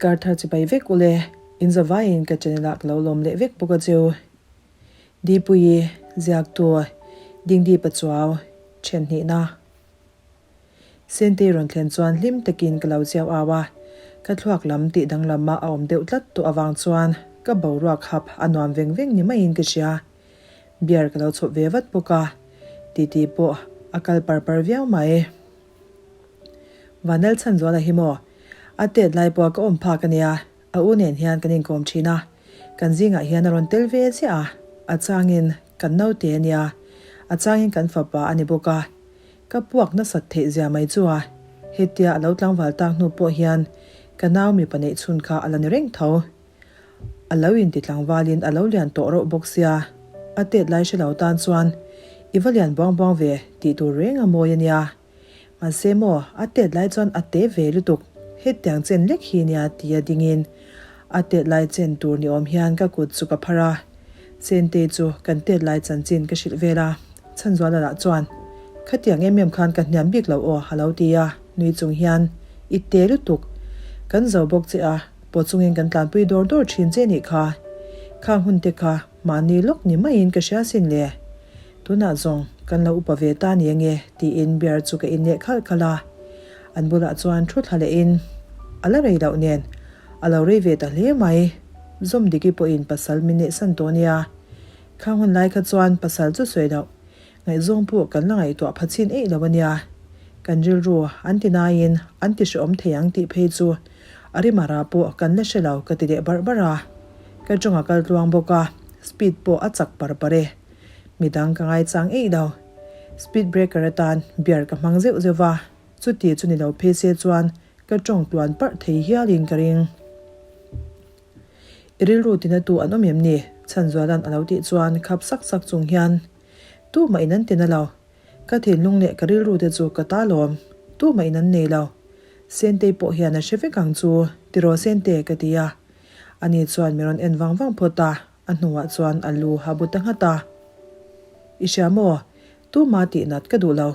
Karthar chibai vek ule, in zavaiin ka channel ah ka lo lawm leh vek bawk a cheu. Dipuii, Ziaktu, Dingdi Pachuau, then hnihna. Sentei rawn thlen chuan hlim takin ka lo chiau au a, ka thluak lam tih danglama a awm deuh tlat tawh avang chuan ka boruak hap a nuam veng veng ni maiin ka hria. Beer ka lo chhawp ve vat bawk a, titi pawh a kal par par viau mai. Vanel Chhanzuala hi maw? A tet lai pawh ka awm phak a nia, a u nen hian kan inkawm thin a, kan zingah hian a rawn tel ve chiah a, a changin kan naute a nia, a changin kan fapa a ni bawk a, ka puak nasat theih zia mai chu a, hetia a lo tlangval tak hnu pawh hian ka nau mipa neih chhun kha a la ni reng tho. A lo inti tlangvalin a lo lian tawh reuh bawk sia, a tet lai hre lo tan chuan i va lian buang buang ve tih tur reng a mawi a nia. Mahse maw, a tet lai chuan a te ve lutuk, hetiang chen lek hi nia tia dingin a tet lai chen tur ni awm hian ka kut chu ka phar a, Chente chu kan tet lai chanchin ka hrilh vel a, Chhanzuala lah chuan, Khatiang em em khan ka hniam bik lo aw a lo ti a, nui chung hian, I te lutuk, kan zo bawk che a, pawh chungin kan tlanpui dawr dawr thin che nih kha, khang hun te kha mahni lawk ni maiin ka hria sin le. Tunah zawng kan lo upa ve ta ni ange tiin beer chu ka in leh khalh khalh a, an bulah chuan thu thla lehin a la rei loh nen a lo rei ve ta hle mai. Zawmdiki pawhin pasal min neihsan tawh nia, khang hun lai kha chuan pasal chu sawi loh ngaihzawng pawh kan la ngaihtuah pha chin eih lo ania, kan rilru an ti naiin an ti hrehawm thei ang tih phei chu a rimara pawh kan la hre lo ka ti leh barh barh a, ka tawng a kal tluang bawk a, speed pawh a chak par par e. Midang ka ngaichang eih lo. Speed breaker atan beer ka hmang zeuh zeuh va, chuti chu ni lo phei se chuan ka tawng tluan parh thei hialin ka ring. I rilru tinatu an awm em ni? Chhanzuala'n a lo tih chuan khap sak sak chung hian, Tumah in an tina lo. Ka thinlung leh ka rilru te chu ka ta lawm. Tumah in an nei lo. Sentei pawh hian a hre vek ang chu, tiraw Sente? ka ti a. Ani chuan mi rawn en vang vang phawt a. A hnuah chuan a lu a bu ta nghat a. I hria maw? Tuma tih nat ka duh lo.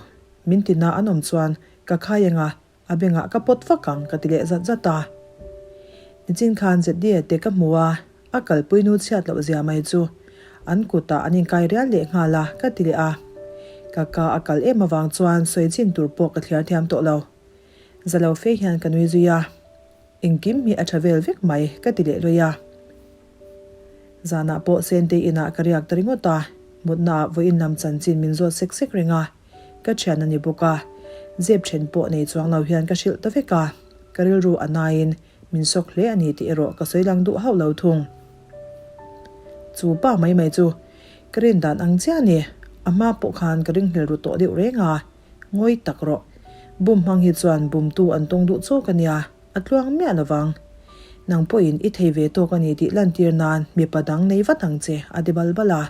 Min tina an awm chuan ka khai eng a, a bengah ka pawt vak ang ka ti leh zat zat a. Nichin khan ZDA te ka hmu a, a kalpui nu chhiat loh zia mai chu an kutah an inkai rial leh nghal a ka ti leh a. Ka ka a kal em avang chuan sawi chin tur pawh ka thliar thiam tawh lo. Za lo fe hian ka nui zui a. Engkim hi a tha vel vek mai ka ti leh luai a. Zanah pawh Sentei inah ka riak ta ringawt a, mutnaah vawiin lam chanchin min zawt sek sek reng a, ka thian a ni bawk a, zep then pawh nei chuang lo hian ka hrilh ta vek a, ka rilru a naiin min sawk hle a ni tih erawh ka sawi lang duh hauh lo thung. Chu pa mai mai chu ka rin dan ang chiah a ni, a hma pawh khan ka ringhlel ru tawh deuh reng a, ngawi tak rawh, bum hmang hi chuan bumtu an tawng duh chawk a nia. A tluang miah lo vang. Nang pawhin i thei ve tawk a ni tih lantir nan mipa dang nei vat ang che, a ti bal bal a.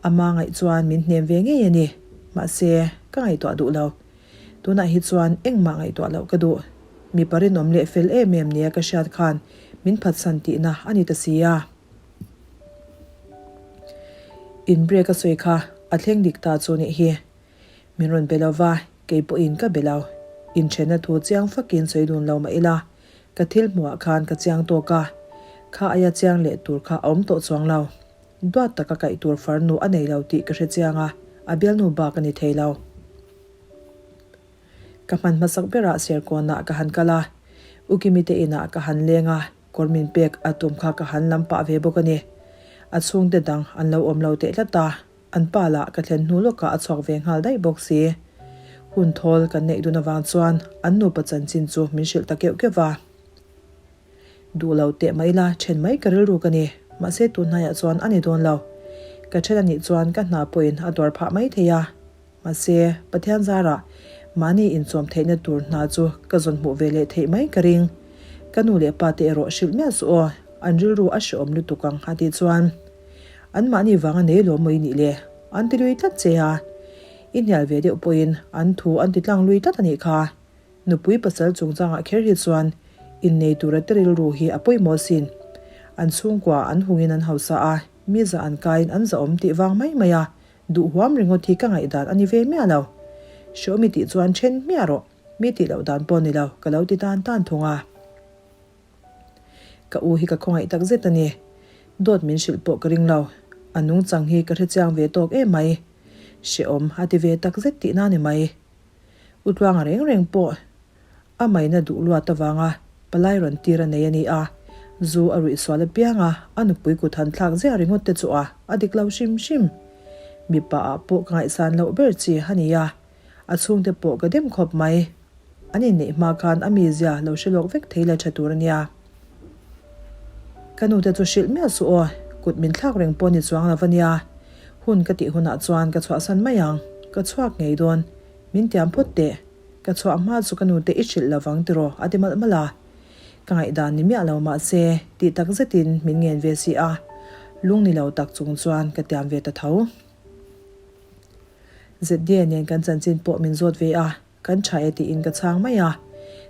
Ama ngaih chuan min hnem ve ngei a ni. Mahse, ka ngaihtuah duh lo. Tunah hi chuan engmah ngaihtuah loh ka duh. Mipa rinawm leh fel em em nia ka hriat khan min phatsan tihna a ni ta si a. In break a sawi kha a thleng dik ta chu nih hi. Min rawn be lo va, kei pawhin ka be lo. Inthenna thu chiang fakin sawi dun lo mah ila, ka thil hmuhah khan ka chiang tawk a, kha aia chiang leh tur kha a awm tawh chuang lo. Duat taka kaih tur farnu a nei lo tih ka hre chiang a, a bialnu bak a ni thei lo. Ka hman hmasak berah Serkawnah ka han kal a, Ukimi te inah ka han leng a, kawr min pek a tum kha ka han lam pah ve bawk a ni. A chhungte dang an lo awm lo teh tlat a. An pa lah ka thlen hnu lawkah a chhuak ve nghal daih bawk si. Hun thawl kan neih dun avang chuan an nupa chanchin chu min hrilh ta keuh keuh va. Duh lo teh mai la, then mai ka rilru ka ni. Mahse tun hnaiah chuan a ni dawn lo. Ka then a nih chuan ka hna pawhin a dawr phah mai thei a. Mahse, Pathian zarah mahni inchawm theihna tur hna chu ka zawn hmuh ve leh theih mai ka ring. Ka nu leh pa te erawh hrilh miah suh aw, an rilru a hrehawm lutuk ang a tih chuan anmahni vanga nei lawm maw i nih le? An ti lui tlat che a. I hnial ve deuh pawhin an thu an ti tlang lui tlat a nih kha. Nupui pasal chungchangah kher hi chuan innei tura te rilru hi a pawimawh asin. An chhungkua an hungin an hausa a, mi zah an kaiin an zahawm tih vang mai mai a, Duh huam ringawt hi ka ngaihdan a ni ve miah lo. Hreawmi tih chuan then hmiah rawh, mi tih loh dan pawh ni lo, ka lo ti tan tan thung a. Ka u hi ka khawngaih tak zet a ni. Dawt min hrilh pawh ka ring lo. A nungchang hi ka hrechiang ve tawk em mai. Hrehawm a ti ve tak zet tihna a ni mai. U Tluanga reng reng pawh a maina duh luat avanga palai rawn tir a nei a ni a, zu a ruih sual apianga a nupui kut han thlak ziah ringawt te chu a a dik lo hrim hrim. Mipa ah pawh ka ngaihsan loh ber chi a ni a, a chhungte pawh ka dem khawp mai. An inneih hma khan a mizia lo hre lawk vek thei la tha tur a nia. Ka nute chu hrilh miah suh aw, kut min thlak reng pawh ni chuang lo va nia. Hun ka tih hunah chuan ka chhuahsan mai ang, ka chhuak ngei dawn. Min tiam phawt teh, ka chhuah hma chu ka nute i hrilh lo vang tiraw a ti malh malh a. Ka ngaihdan ni miah lo mahse, tih tak zetin min ngen ve si a, lung ni lo tak chung chuan ka tiam ve ta tho. ZDA nen kan chanchin pawh min zawt ve a. Kan tha e tiin ka chhang mai a,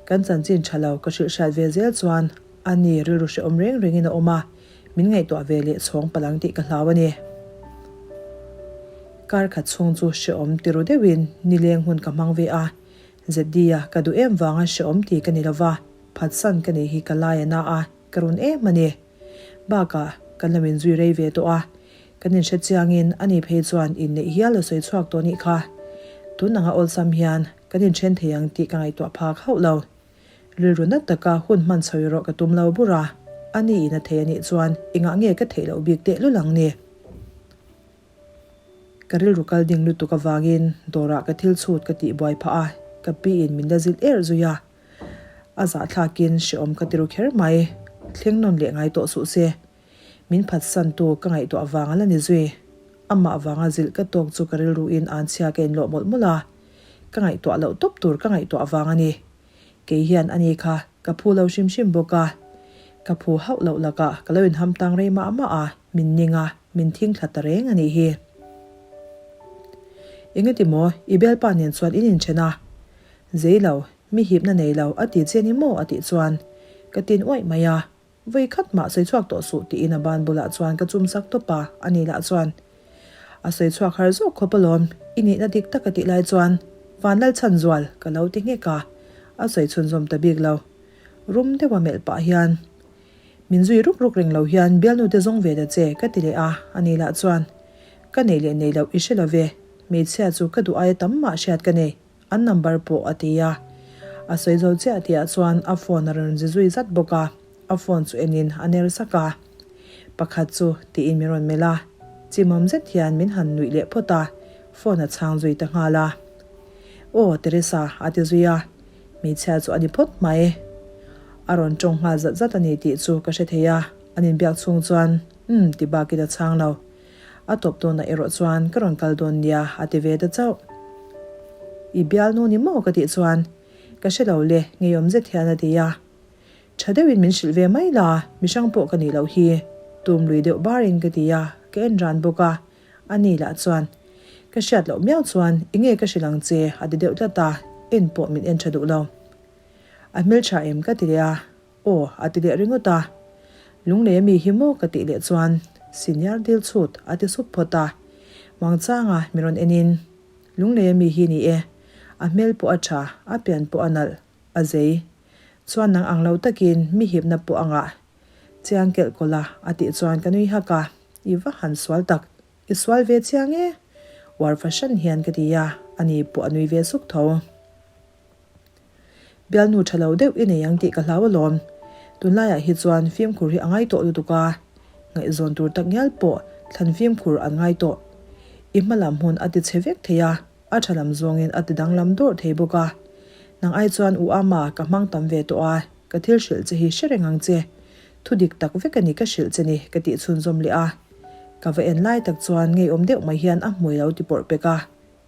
kan chanchin tha lo ka hrilh hriat ve zel chuan a ni rilru hrehawm reng rengin a awm a, min ngaihtuah ve leh chhawng palang tih ka hlau a ni. Kar khat chhung chu hrehawm ti ru deuhin nileng hun ka hmang ve a, ZD-a ka duh em vanga hrehawm ti ka ni lova, phatsan ka nih hi ka lai a na a, ka run em a ni. Bakah kan lo inzui rei ve tawh a, Kan inhre chiangin a ni phei chuan inneih hial a sawi chhuak tawh nih kha. Tun anga awlsam hian kan inthen thei ang tih ka ngaihtuah phak hauh lo. Rilru nat taka hun hman chho erawh ka tum lo bur a, a ni in a thei a nih chuan engah nge ka theih loh bik tehlul ang ni? Ka rilru kal ding lutuk avangin dawrah ka thil chhut ka tih buai phah a, ka pi in min la zilh er zui a. A zahthlakin hrehawm ka ti ru kher mai. Thleng nawn leh ngai tawh suh se. Min phatsantu ka ngaihtuah vang a la ni zui. Amah vanga zilh ka tawk chu ka rilruin anchhia ka inlawh mawlh mawlh a. Ka ngaihtuah loh tawp tur ka ngaihtuah vang a ni. Kei hian ani kha ka phu lo hrim hrim bawk a. Ka phu hauh loh lakah ka lo inham tang rei mah mah a, min ning a, min thing thla ta reng a nih hi. Engati maw, i bialpa nen chuan in inthen a? Zei lo, mi hipna nei lo a ti che ni maw a tih chuan ka tin uaih mai a. Vawi khat mah sawi chhuak tawh suh tiin a ban bulah chuan ka chum sak tawp a, a ni lah chuan a sawi chhuak har zawk khawp alawm, i nihna dik tak a tih lai chuan Vanlal Chhanzual ka lo ti nghek a, a sawi chhunzawm ta bik lo. Rum deuha melh pah hian min zui ruk ruk reng lo hian bialnu te zawng ve ta che ka ti leh a, a ni lah chuan ka neih leh neih loh i hre lo ve, hmeichhia chu ka duh aia tam mah hriat ka nei. An number pawh a ti a. A sawi zo chiah tihah chuan a phone a rawn zi zui zat bawk a, a phone chu enin a ner sak a. Pakhat chu tiin min rawn melh a, chimawm zet hian min han nuih leh phawt a, phone a chhang zui ta nghal a. Aw Teresa a ti zui a, hmeichhia chu a ni phawt mai. A rawn tawng nghal zat zat a ni tih chu ka hre thei a, an inbiak chhung chuan umm ti bakin a chhang lo. A tawp dawnah erawh chuan ka rawn kal dawn nia a ti ve ta chauh. I bialnu ni maw ka tih chuan ka hre lo le, ngeiawm zet hian a ti a. Tha deuhin min hrilh ve mai la, mihrang pawh ka nih loh hi, tum lui deuh barin ka ti a, ka en ran bawk a. A ni lah chuan ka hriat loh miau chuan enge ka hrilh ang che a ti deuh tlat a, en pawh min en tha duh lo. A hmeltha em ka ti leh a. Aw, a ti leh ringawt a. Lunglei ami hi maw ka tih leh chuan senior dil chhut a ti sup phawt a. Mangchanga mi rawn enin, Lunglei ami hi ni e, a hmel pawh a tha, a pian pawh a nalh, a zei. Chuan nang ang lo takin mi hipna pawh a ngah. Chiang kelh kawlh a, a tih chuan ka nui hak a, I va han sual tak, i sual ve chiang e. Uar fahran hian ka ti a, ani pawh a nui ve suk tho. Bialnu tha lo deuh i nei ang tih ka hlau alawm. Tunlaiah hi chuan fimkhur hi a ngai tawh lutuk a, ngaihzawn tur tak ngial pawh thlan fimkhur an ngai tawh. I hma lam hun a ti chhe vek thei a, a tha lam zawngin a ti danglam dawrh thei bawk a. Nang ai chuan u Ama ka hmang tam ve tawh a, ka thil hrilh che hi hre reng ang che. Thu dik tak vek a ni ka hrilh che ni ka tih chhunzawm leh a. Ka va en lai tak chuan ngeiawm deuh mai hian a hmui lo ti pawrh pek a.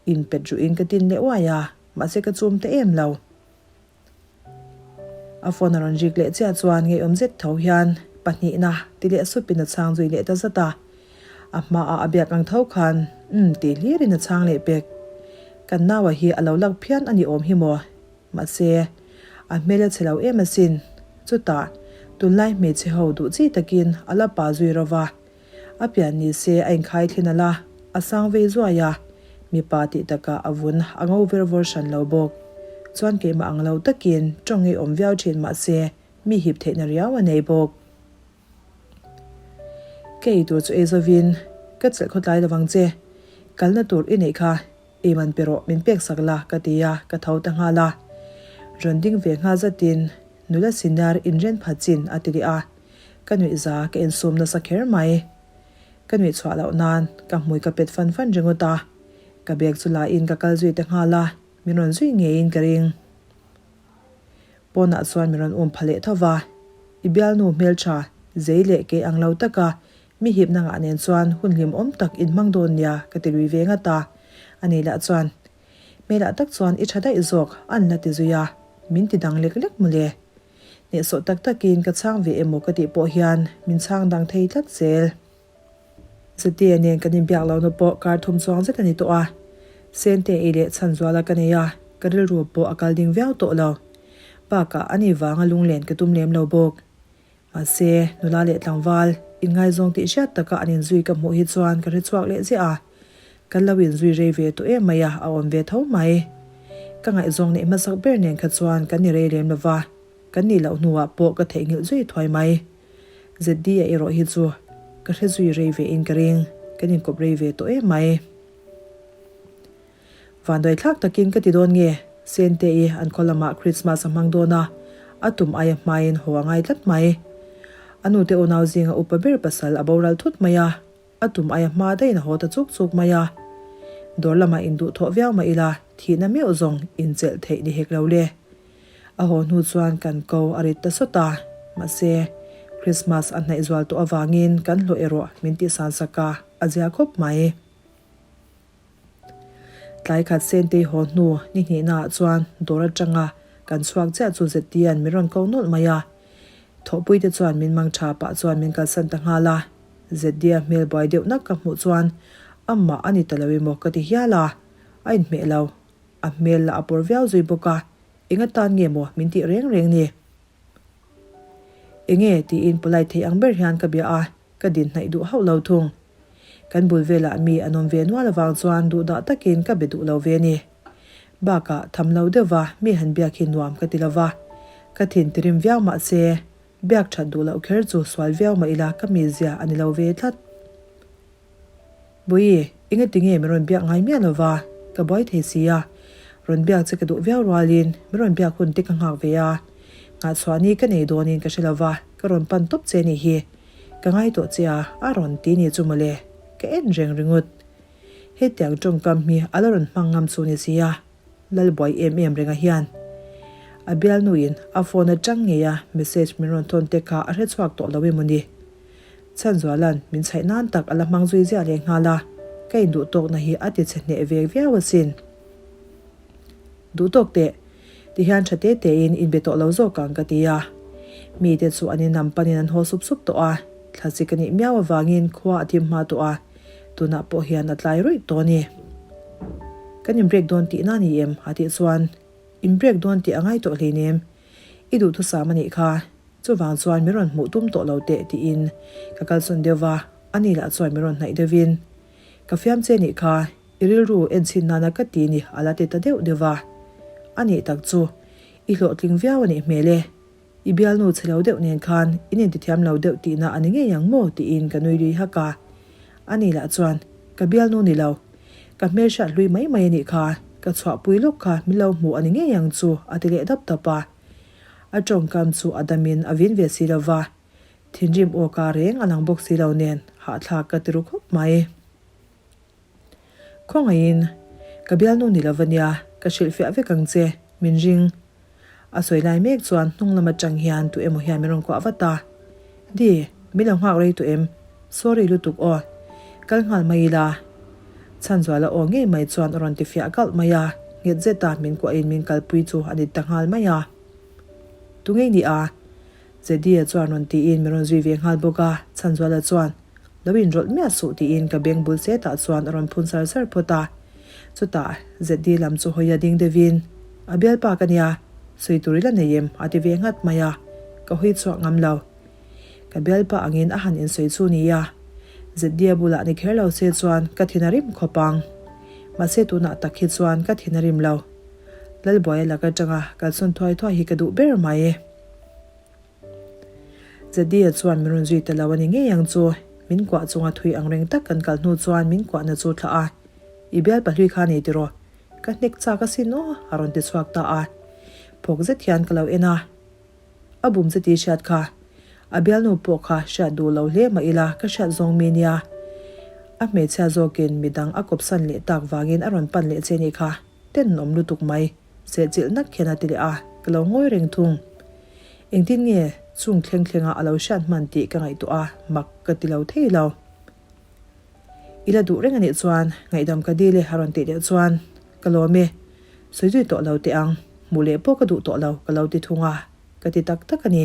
Inpet ruhin ka tin leh uai a, mahse ka chum ta em lo. A phone a rawn rik leh chiah chuan ngeiawm zet tho hian pahnihna ti leh supin a chhang zui leh ta zat a. A hmaah a biak ang tho khan umm tih hlirin a chhang leh pek. Kan naua hi a lo lak phian a ni awm hi maw? Mahse, a hmel a chhe lo em asin. Chutah, tunlai hmeichhe ho duh chi takin a la pa zui ro va. A pian ni se a inkhai thlen ala, a sang vei zuai a, mipa tih takah a vun a ngo ver vawr hran lo bawk. Chuan keimah ang lo takin tawng ngeiawm viau thin mahse mi hip theihna riau a nei bawk. Ka ei tur chu ei zovin ka chelh khawtlai lovang che, kalna tur i neih kha ei man pe rawh min pek sak la ka ti a, ka tho ta nghal a. Rawn ding ve nghal zatin nula senior inren phat chin a ti leh a, ka nuihza ka insum nasa kher mai. Ka nuih chhuah loh nan ka hmui ka pet fan fan ringawt a, ka bag chu la in ka kal zui ta nghal a, min rawn zui ngeiin ka ring. Pawnah chuan min rawn um pha leh tho va, I bialnu hmeltha, zei leh kei ang lo taka mi hipna ngah nen chuan hun hlimawm tak in hmang dawn nia ka ti lui ve ngat a. Ani lah chuan, Hmelah tak chuan i tha daih zawk an la ti zui a, min ti dang lek lek mawle. Hnehsawh tak takin ka chhang ve emaw ka tih pawh hian min chhang dang thei tlat zel. Zatia nen kan inbiak lohna pawh kar thum chuang zet a ni tawh a, Sente ei leh chhan zuala ka nei a, ka rilru pawh a kal ding viau tawh lo. Bakah a ni vanga lunglen ka tum lem lo bawk. Mahse, nula leh tlangval inngaizawng tih hriat taka an inzui ka hmuh hi chuan ka hre chhuak leh ziah a, kan lo inzui rei ve tawh em mai a, a awm ve tho mai. Ka ngaihzawng neih hmasak ber nen kha chuan kan ni rei lem lo va, kan nih loh hnuah pawh ka theihnghilh zui thuai mai. ZD-a erawh hi chu ka hre zui rei ve in ka ring, kan inkawp rei ve tawh em mai. Vanduai thlak takin ka ti dawn nge, Sente-i an khaw lamah Christmas a hmang dawn a, a tum aia hmain haw a ngai tlat mai. A nute unau zinga upa ber pasal a boral thut mai a, a tum aia hma daihin a haw ta chuk chuk mai a. Dawr lamah induhthawh viau mah ila thihna meuh zawng inchelh theih ni hek lo le. A haw hnu chuan kan ko a rit ta sawt a, mahse, Christmas a hnaih zual tawh avangin kan hlawh erawh min tihsan sak a, a zia khawp mai. Tlai khat Sentei haw hnu ni hnihnaah chuan dawr atanga kan chhuak chiah chu ZTian min rawn ko nawlh mai a, thawhpuite chuan min mang tha pah chuan min kalsan ta nghal a, ZDa hmel buai deuh nak ka hmuh chuan amah a ni ta lo emaw ka ti hial a, a inhmeh lo. A hmel lah a pawr viau zui bawk a, eng atan nge maw min tih reng reng ni? Enge? tiin polite thei ang ber hian ka bia a, ka din hnaih duh hauh lo thung. Kan bul velah mi an awm ve nual avang chuan duhdah takin ka be duh lo ve ni. Bakah tham lo deuhva mi han biak hi nuam ka ti lo va, ka thin tirim viau mah se, biak that duh loh kher chu sual viau mah ila ka mizia a ni lo ve tlat. Bawi, engati nge min rawn biak ngai miah lova, ka buai thei si a. Rawn biak che ka duh viau rualin min rawn biak hun te ka nghak ve a. Nghahchhuah ni ka nei dawnin ka hre lova, ka rawn pan tawp che ni hi. Ka ngai tawh che a, a rawn ti ni chu mawle. Ka en reng ringawt. Hetiang tawngkam hi a la rawn hmang ngam chu ni si a. Lal buai em em renga hian. A bialnuin a phone atang ngei a message min rawn thawn te kha a hre chhuak tawh lo emaw ni. Chhanzuala'n min chhaih nan tak a la hmang zui ziah leh nghal a, ka induh tawkna hi a ti chhe hneh ve viau asin. Duh tawk teh, ti hian tha te tein inbe tawh lo zawk ang ka ti a. Mite chu an inam panin an haw sup sup tawh a, thlasik a nih miau avangin khua a thim hma tawh a, tunah pawh hian a tlai ruih tawh a ni. Kan in break dawn tihna a ni em? a tih chuan, In break dawn tih a ngai tawh hleinem, i duhthusam a nih kha. Chuvang chuan min rawn hmuh tum tawh lo teh tiin ka kalsawn deuh va, ani lah chuan min rawn hnaih deuhin, Ka fiam che nih kha, i rilru enchhin nana ka ti ni a la ti ta deuh deuh va. A nih tak chu, i hlawhtling viau a nih hmel e. I bialnu chhe lo deuh nen khan in intithiam lo deuh tihna a ni ngei ang maw tiin ka nui lui hak a. Ani lah chuan, Ka bialnu ni lo. Ka hmelhriat hlui mai mai a nih kha, ka chhuahpui lawk kha min lo hmuh a ni ngei ang chu a ti leh dap dap a. A tawngkam chu a damin a vin ve si lo va, thinrim aw ka reng a lang bawk si lo nen hahthlak ka ti ru khawp mai. Khawngaihin, ka bialnu ni lo va nia, ka hrilhfiah vek ang che, min ring. A sawi lai mek chuan hnung lam atang hian tu emaw hian min rawn kuah vat a. Di, min lo nghak rei tawh em? Sorry lutuk aw. Kal nghal mai ila. Chhanzuala aw ngei mai chuan a rawn ti fiah kalh mai a, nghet zeta min kuahin min kalpui chu a nit ta nghal mai a. Tu ngei ni a? Zedia chuan rawn tiin min rawn zui ve nghal bawk a, Chhanzuala chuan, Lo inrawlh miah suh tiin ka beng bul chetah chuan a rawn phun sar sar phawt a. Chutah, ZD lam chu hawi a ding deuhin, A bialpa ka nia, sawi tur i la nei em? a ti ve nghat mai a, ka hawi chhuak ngam lo. Ka bialpa angin a han insawi chu nia. ZD-a bulah ni kher lo se chuan ka thin a rim khawp ang. Mahse tunah tak hi chuan ka thin a rim lo. Lalbuaia lak atanga kalsawn thuai thuai hi ka duh ber mai. ZD-a chuan min rawn zui ta lo a ni ngei ang chu. Min kuah chunga thui ang reng tak kan kal hnu chuan min kuahna chu thlah a, I bial pahlui kha ni tiraw? Ka hnek chak asin aw, a rawn ti chhuak ta a. Phawk zet hian ka lo en a. A bum che tih hriat kha. A bialnu pawh kha hriat duh lo hle mah ila ka hriat zawng mi nia. A hmeichhia zawkin midang a kawpsan leh tak vangin a rawn pan leh che nih kha. Tenawm lutuk mai. Sehchilh nak hian a ti leh a, ka lo ngawi reng thung. Engtin nge chung thleng thlenga a lo hriat hman tih ka ngaihtuah a, mak ka ti lo thei lo. I la duh reng a nih chuan ngaihdam ka dil e a rawn tih leh chuan ka lawm e, sawi zui tawh lo teh ang, hmuh leh pawh ka duh tawh lo ka lo ti thung a, ka ti tak tak a ni.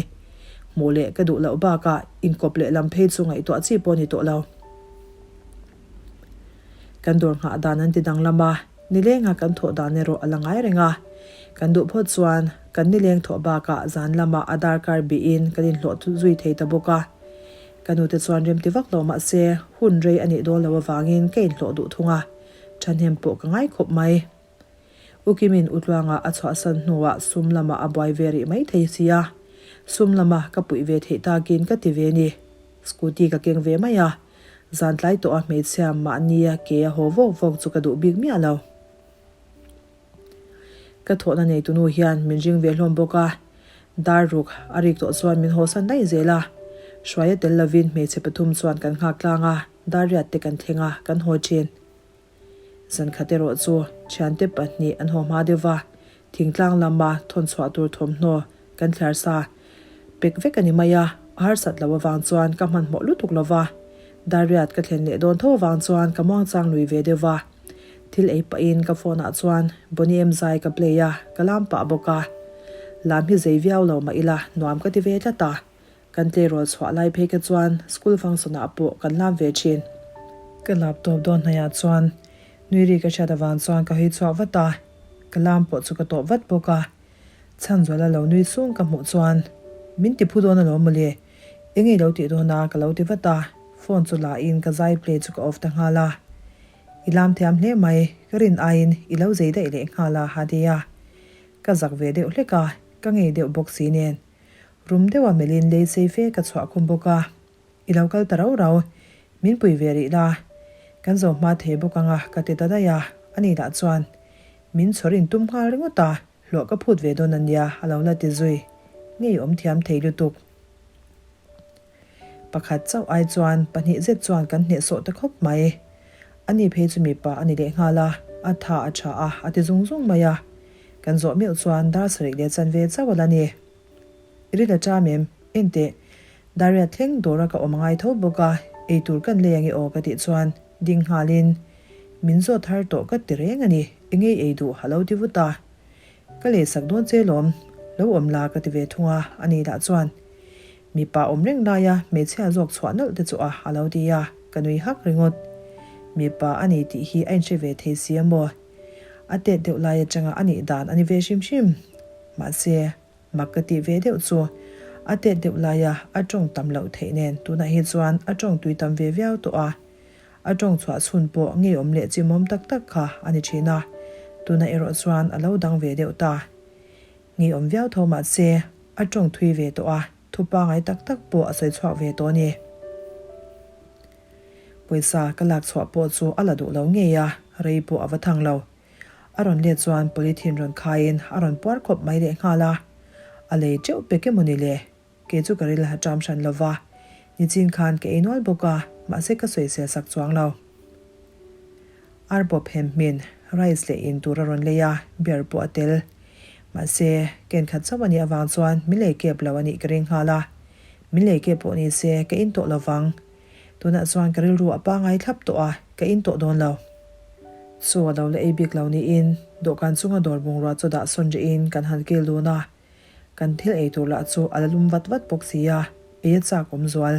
Hmuh leh ka duh loh bakah inkawp leh lam phei chu ngaihtuah chi pawh a ni tawh lo. Kan dawr nghah dan an ti danglam a, nilenga kan thawh dan erawh a la ngai reng a. Kan duh phawt chuan kan nileng thawh bakah zan lamah a darkar bihin kan inhlawh zui thei ta bawk a. Ka nute chuan remti vak lo mah se hun rei a nih dawn loh avangin ka inhlawh duh thung a, thahnem pawh ka ngai khawp mai. U Kimin U Tluanga a chhuahsan hnuah sum lamah a buai ve rih mai thei si a, sum lama ka puih ve theih takin ka ti ve ni. Scooty ka keng ve mai a, zan tlai tawha hmeichhia mahnia ke a haw vawk vawk chu ka duh bik miah lo. Ka thawhna neitunu hian min ring ve hlawm bawk a, dar ruk a rik tawh chuan min hawsan daih zel a. Hruaia tel lovin hmeichhe pathum chuan kan nghak tlang a, dar riat te kan thleng a, kan haw thin. Zankhat erawh chu thiante pahnih an haw hma deuh va, thingtlang lama thawn chhuah tur thawmhnaw kan thliar sa pek vek a ni mai a, a harsat loh avang chuan ka hmanhmawh lutuk lo va, Dariat ka thlen leh dawn tho avang chuan ka muangchang lui ve deuh va. Thil ei pahin ka phone ah chuan Boney M zai ka play a, ka lam pah bawk a. Lam hi zei viau lo mah ila nuam ka ti ve tlat a. Kan tleirawl chhuah lai phei kha chuan school function ah pawh kan lam ve thin. Ka laptop dawn hnaih ah chuan nui ri ka hriat avang chuan ka hawi chhuak vat a, ka lam pawh chu ka tawp vat bawk a. Chhanzuala lo nui sung ka hmuh chuan min ti phu dawn alawm mawle, eng ei lo tih dawn a ka lo ti vat a, phone chu la in ka zai play chu ka off ta nghal a. I lam thiam hle mai, ka rin aiin i lo zei daih leh nghal a ha ti a. Ka zak ve deuh hlek a, ka ngei deuh bawk si nen. Rum deuha melhin lei sei fe ka chhuah khum bawk a, I lo kal ta rau rau, min pui ve rih la, kan zo hma thei bawk ang a ka ti ta daih a, ani lah chuan min chhawr in tum nghal ringawt a, hlawh ka phut ve dawn a nia a lo la ti zui, ngei awm thiam thei lutuk. Pakhat chauh ai chuan pahnih zet chuan kan hnehsawh ta khawp mai. Ani phei chu mipa a ni leh nghal a, a tha a tha a, a ti zung zung mai a. Kan zawh meuh chuan dar sarih leh chanve chauh a la ni. I ri la ṭam em? Enteh, Daria thleng dawra ka awm angai tho bawk a, eitur kan lei ange aw ka tih chuan ding nghalin min zawt har tawh ka ti reng a ni, enge i ei duh a lo ti vut a. Ka lei sak dawn che lawm, lo awm la ka ti ve thung a, ani lah chuan mipa awm reng laia hmeichhia zawk chhuah nawlh te chu a a lo ti a, ka nui hak ringawt. Mipa a ni tih hi a inhre ve thei si a maw? A tet deuh lai atanga a nih dan a ni ve hrim hrim. Mahse, mak ka tih ve deuh chu a tet deuh laia a tawng tam loh theih nen tunah hi chuan a tawng tui tam ve viau tawh a. A tawng chhuah chhun pawh ngeiawm leh chimawm tak tak kha a ni thin a, tunah erawh chuan a lo dang ve deuh ta. Ngeiawm viau tho mah se, a tawng thui ve tawh a, thu pangai tak tak pawh a sawi chhuak ve tawh a ni. Pawisa ka lak chhuah pawh chu a la duh lo ngei a, rei pawh a va thang lo. A rawn let chuan polythene rawn khaiin a rawn puar khawp mai lehnghal a, a lei teuh pek emaw ni le? Kei chu ka ril a ṭam hran lo va, nichin khan ka ei nual bawk a, mahse ka sawisel sak chuang lo. Arbawp hem hmin, rice leh in tur a rawn lei a, beer pawh a tel. Mahse, ken khat chauh a nih avang chuan min lei kep lo a nih ka ring nghal a. Min lei kep pawh ni se ka in tawh lo vang. Tunah chuan ka rilru a pangai thlap tawh a, ka in tawh dawn lo. Chaw a lo la ei bik lo niin dawhkan chunga dawr bungrua chaw dah sawn rihin kan han kil dun a. Kan thil ei tur lah chu a la lum vat vat bawk si a, ei a chak awm zual.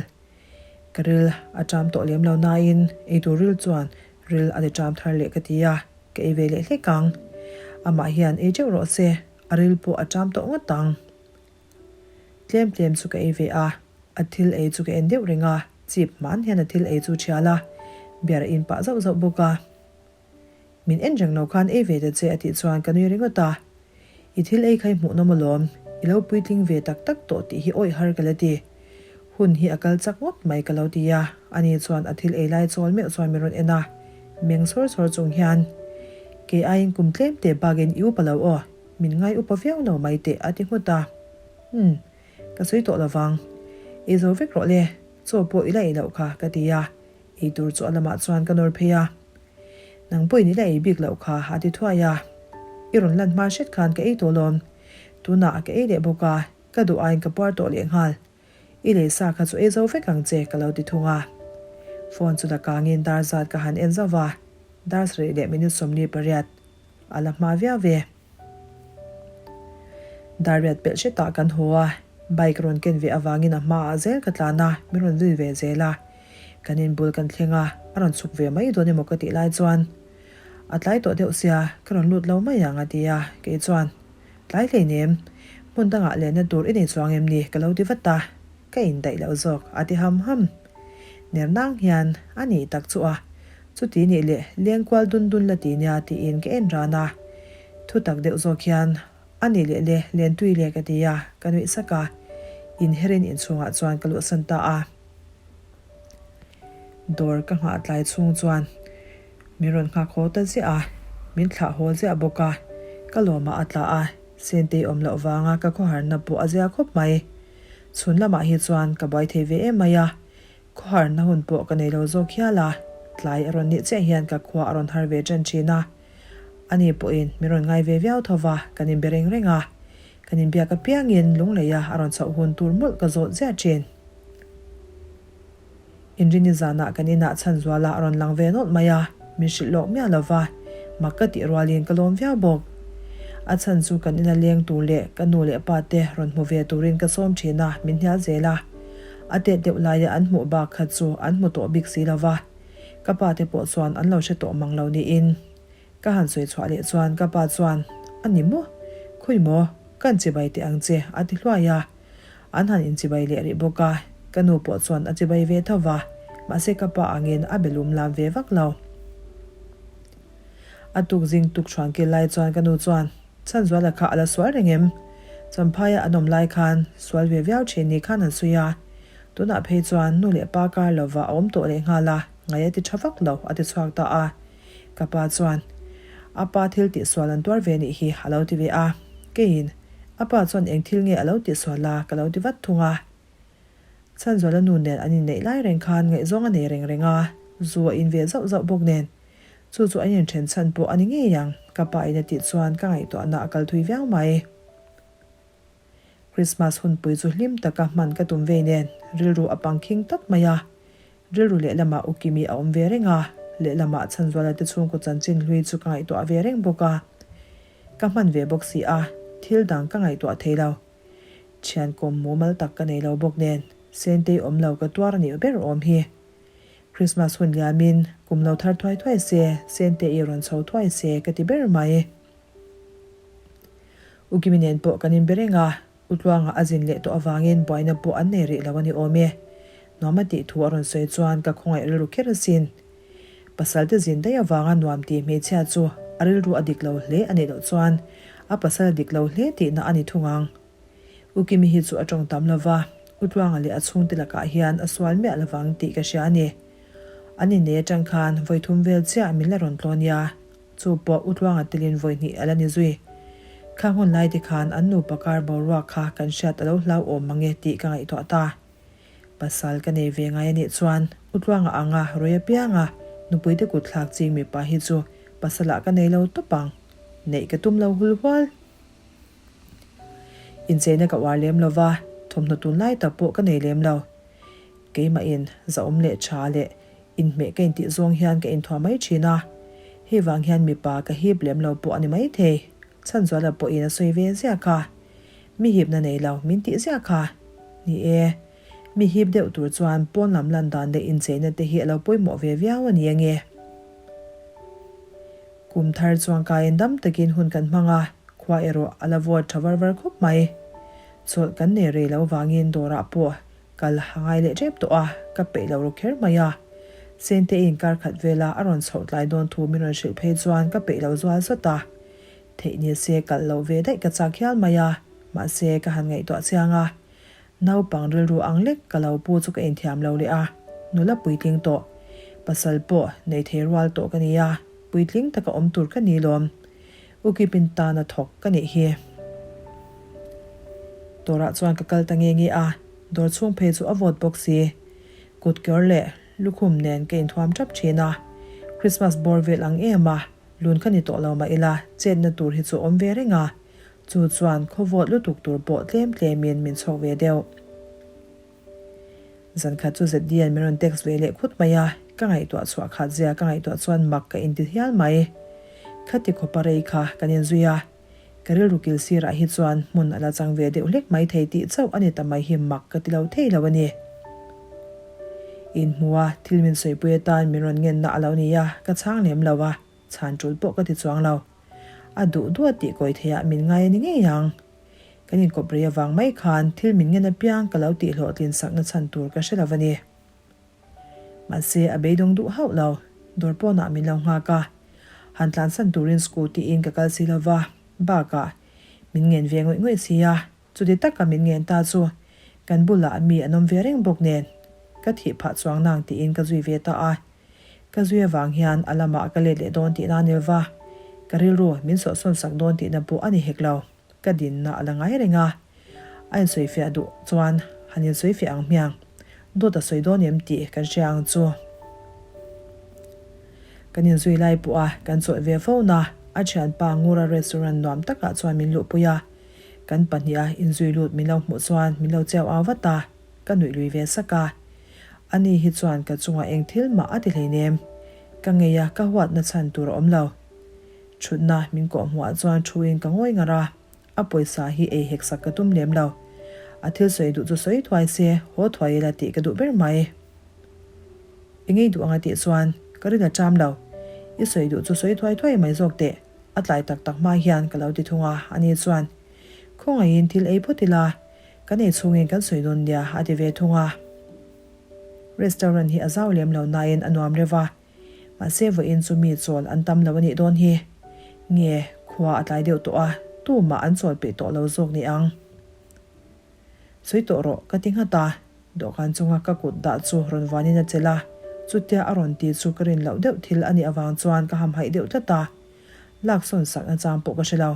Ka ril a ṭam tawh lem lo nain ei tur ril chuan ril a ti ṭam thar leh ka ti a, ka ei ve leh hlek ang. Amah hian ei ṭeuh rawh se, a ril pawh a ṭam tawh ngawt ang. Tlem tlem chu ka ei ve a, a thil ei chu ka en deuh reng a, chip hman hian a thil ei chu ṭhial a, beer a in pah zauh zauh bawk a. Min en reng lo khan ei ve ta che a tih chuan ka nui ringawt a. I thil ei kha i hmuh nawm alawm, i lo puitling ve tak tak tawh tih hi awih har ka la ti. Hun hi a kal chak ngawt mai ka lo ti a, ani chuan a thil ei lai chawl meuh chuan min rawn en a, meng sawr sawr chung hian, Kei aiin kum tlem teh bakin i upa lo aw, min ngai upa viau lo mai teh a ti nghut a. Umm, ka sawi tawh lo vang. Ei zo vek rawh le, chaw pawh i la ei loh kha ka ti a, ei tur chu a lamah chuan ka nawr phei a. Nang pawhin i la ei bik loh kha a ti thuai a. I rawn lan hma hret khan ka ei tawh lawm, tunah ka ei leh bawk a, ka duh aiin ka puar tawh lehnghal. I lei sa kha chu ei zo vek ang che ka lo ti thung a. Phone chu la kangin dar zat ka han en zauh va, dar sarih leh minute 48 a la hma viau ve. Dar riat pelh hretah kan haw a, bike rawn ken ve avangin a hmaah zel ka tlan a, min rawn zui ve zel a. Kan inbul kan thleng a, a rawn chhuk ve mai dawn emaw ka tih lai chuan a tlai tawh deuh sia, ka rawn lut lo mai ang a ti a, kei chuan Tlai hleinem, hmun dangah lenna tur i nei chuang em ni? ka lo ti vat a, ka indaih loh zawk a ti ham ham. Ner nang hian a nih tak chu a, chuti nih leh leng kual dun dun la ti nia tiin ka en ran a. Thu tak deuh zawk hian a nih leh le lentui le ka ti a, ka nuih sak a, inherin inchhungah chuan ka luhsan ta a. Dawr ka nghah tlai chhung chuan Min rawn nghak haw ta ziah a, min thlah haw ziah bawk a, ka lawmah a tla a, Sentei awm loh vanga ka khawharna pawh a zia khawp mai. Chhun lamah hi chuan ka buai thei ve em mai a, khawharna hun pawh ka nei lo zawk hial a, tlai a rawn nih chiah hian ka khua a rawn har ve ṭan ṭhin a. Ani pawhin min rawn ngai ve viau tho va, kan inbe reng reng a, kan inbiak apiangin lungleia a rawn chhoh hun tur mawlh ka zawt ziah ṭhin. Inrini zanah kan inah chhanzuala a rawn lang ve nawlh mai a, min hrilh lawk miah lo va, mak ka tih rualin ka lawm viau bawk. A chhan chu kan ina leng tur leh ka nu leh pa te rawn hmu ve turin ka sawm thin a, min hnial zel a. A tet deuh laia an hmuh bak kha chu an hmu tawh bik si lo va, ka pa te pawh chuan an lo hre tawh mang lo niin. Ka han sawi chhuah leh chuan ka pa chuan, A ni maw? Khawi maw? Ka an chibai teh ang che, a ti hluai a. An han inchibai leh rih bawk a, ka nu pawh chuan a chibai ve tho va, mahse ka pa angin a be lum lam ve vak lo. A tuk zing tuk chhuan kil lai chuan ka nu chuan, Chhanzuala kha a la sual reng em? Champhaia an awm lai khan sual ve viau thin ni khan an sawi a, tunah phei chuan nu leh pa kar lova a awm tawh lehnghal a, ngaih a ti tha vak lo, a ti chhuak ta a. Ka pa chuan, A pa thil tihsual an tuar ve nih hi, a lo ti ve a. Keiin, A pa chuan eng thil nge a lo tihsual a? ka lo ti vat thung a. Chhanzuala nu nen an inneih lai reng khan ngaihzawng a nei reng reng a, zu a in ve zauh zauh bawk nen. Chu chu an inthen chhan pawh a ni ngei ang, ka pa in a tih chuan ka ngaihtuahna a kal thui viau mai. Krismas hunpui chu hlim taka hman ka tum vei nen rilru a pangkhing tawp mai a. Rilru lehlamah U Kimi a awm ve reng a, lehlamah Chhanzuala te chhungkaw chanchin hlui chu ka ngaihtuah ve reng bawk a. Ka hman ve bawk si a, thil dang ka ngaihtuah thei lo. Thian kawm mumal tak ka nei lo bawk nen, Sentei awm lo ka tuar a nih ber awm hi. Krismas hun liamin kum lo thar thuai thuai se, Sentei rawn chho thuai se ka ti ber mai. U Kimi nen pawh kan inbe reng a, U Tluanga a zin leh tawh avangin buaina pawh an nei rih lo a ni awm e. Nuam a tih thu a rawn sawi chuan ka khawngaih rilru kher asin. Pasal te zin daih avanga nuam tih hmeichhia chu a rilru a dik lo hle a nih loh chuan a pasal a dik lo hle tihna a ni thung ang. U Kimi hi chu a tawng tam lo va, U Tluanga leh a chhungte lakah hian a sual miah lovang tih ka hria a ni. An innei atang khan vawi thum vel chiah min la rawn tlawn nia. Chu pawh U Tluanga telin vawi hnih a la ni zui. Kha hun lai te khan an nupa kar boruak kha kan hriat a lo hlauhawm mang e tih ka ngaihtuah ta. Pasal ka nei ve ngai a nih chuan U Tluanga anga rui apianga nupui te kut thlak ching mipa hi chu pasalah ka nei lo tawp ang. Neih ka tum lo hul hual. Incheina ka uar lem lo va, thawmhnaw tunlai tak pawh ka nei lem lo. Keimahin zahawm leh tha leh inhmeh ka intih zawng hian ka inthuah mai thin a, hei vang hian mipa ka hip lem lo pawh a ni maithei. Chhanzuala pawhin a sawi ve ziah kha. Mi hipna nei lo min tih ziah kha. Ni e, mi hip deuh tur chuan pawn lam lan dan leh incheina te hi a lo pawimawh ve viau a ni ange. Kum thar chuan kaiin dam takin hun kan hmang a, khua erawh a la vawt tha var var khawp mai. Chawlh kan nei rei lo vangin dawrah pawh Kal a ngai leh tep tawh a, ka peih lo ru kher mai a. Sente in kar khat vela a rawn chhoh tlai dawn thu min rawn hrilh phei chuan ka peih lo zual zawt a. Theih ni se kalh loh ve daih ka chak hial mai a, mahse ka han ngaihtuah chiang a. Naupang rilru ang lek ka lo pu chu ka inthiam lo leh a, nula puitling tawh, pasal pawh nei thei rual tawh ka ni a, puitling taka awm tur ka ni lawm. Ukipin tana thawk ka nih hi. Dawrah chuan ka kal ta nge nge a, dawr chhung phei chu a vawt bawk si. Kut kawr leh lukhum nen ka inthuam tap thin a, Christmas bawr vel ang em a, lun ka ni tawh lo mah ila chetna tur hi chu awm ve reng a, Chu chuan khaw vawt lutuk tur pawh tlem tlemin min chhawk ve deuh. Zan khat chu ZDN min rawn text ve leh khut mai a, ka ngaihtuah chhuah khat zia ka ngaihtuah chuan mak ka inti hial mai. Khati khawpa rei kha kan inzui a, ka rilru kil sirah hi chuan hmun a la chang ve deuh hlek mai thei tih chauh a ni ta mai hi mak ka ti lo thei lo a ni. Inhmua thil min sawipui atan min rawn ngenna a lo ni a, ka chhang lem lo a, chhan tul pawh ka ti chuang lo. A duh duh a tih kawi theiah min ngai a ni ngei ang. Kan inkawp rei avang mai khan thil min ngen apiang ka lo tih hlawhtlin sakna chhan tur ka hre lo a ni. Mahse a beidawng duh hauh lo, dawr pawnah min lo nghak a. Han tlansan turin scooty in ka kal si lo va, bakah min ngen ve ngawih ngawih si a, chuti taka min ngen ta chu kan bulah mi an awm ve reng bawk nen ka thih phah chuang nang tiin ka zui ve ta a. Ka zui avang hian a lamah ka let leh dawn tihna a ni lova, ka rilru min sawhsawn sak dawn tihna pawh a ni hek lo. Ka dinna a la ngai reng a, a insawifiah duh chuan han insawifiah ang hmiang, dawt a sawi dawn em tih kan hria ang chu. Kan inzui lai pawh a kan chawlh ve fo na, a thianpa Ngura restaurant nuam takah chuan min luhpui a, kan pahniha inzui lut min lo hmuh chuan min lo chiau au vat a. Ka nuih lui ve sak a. Ani hi chuan ka chungah eng thil mah a ti hleinem. Ka ngei a, ka huatna chhan tur a awm lo. Thutna min kawh hmuhah chuan thuin ka ngawi ngar a, a pawisa hi ei hek sak ka tum lem lo. A thil sawi duh chu sawi thuai se, haw thuai ila tih ka duh ber mai. I ngei duh ang a tih chuan ka rin a ṭam lo. I sawi duh chu sawi thuai thuai mai zawk teh, a tlai tak tak hma hian ka lo ti thung a, ani chuan khawngaihin thil ei phawt ila, Kan ei chhungin kan sawi dawn nia a ti ve thung a. Restaurant hi a zau lem lo nain a nuam reuh a, mahse vawiin chu mi chawl an tam lo a nih dawn hi. Nge, khua a tlai deuh tawh a, tumah an chawl peih tawh lo zawk ni ang. Sawi tawh rawh ka ti nghat a, dawhkan chunga ka kut dah chu rawn vuanin a chelh a, chutia a rawn ti chu ka rin loh deuh thil a nih avang chuan ka hamhaih deuh tlat a. Lak sawn sak na chang pawh ka hre lo.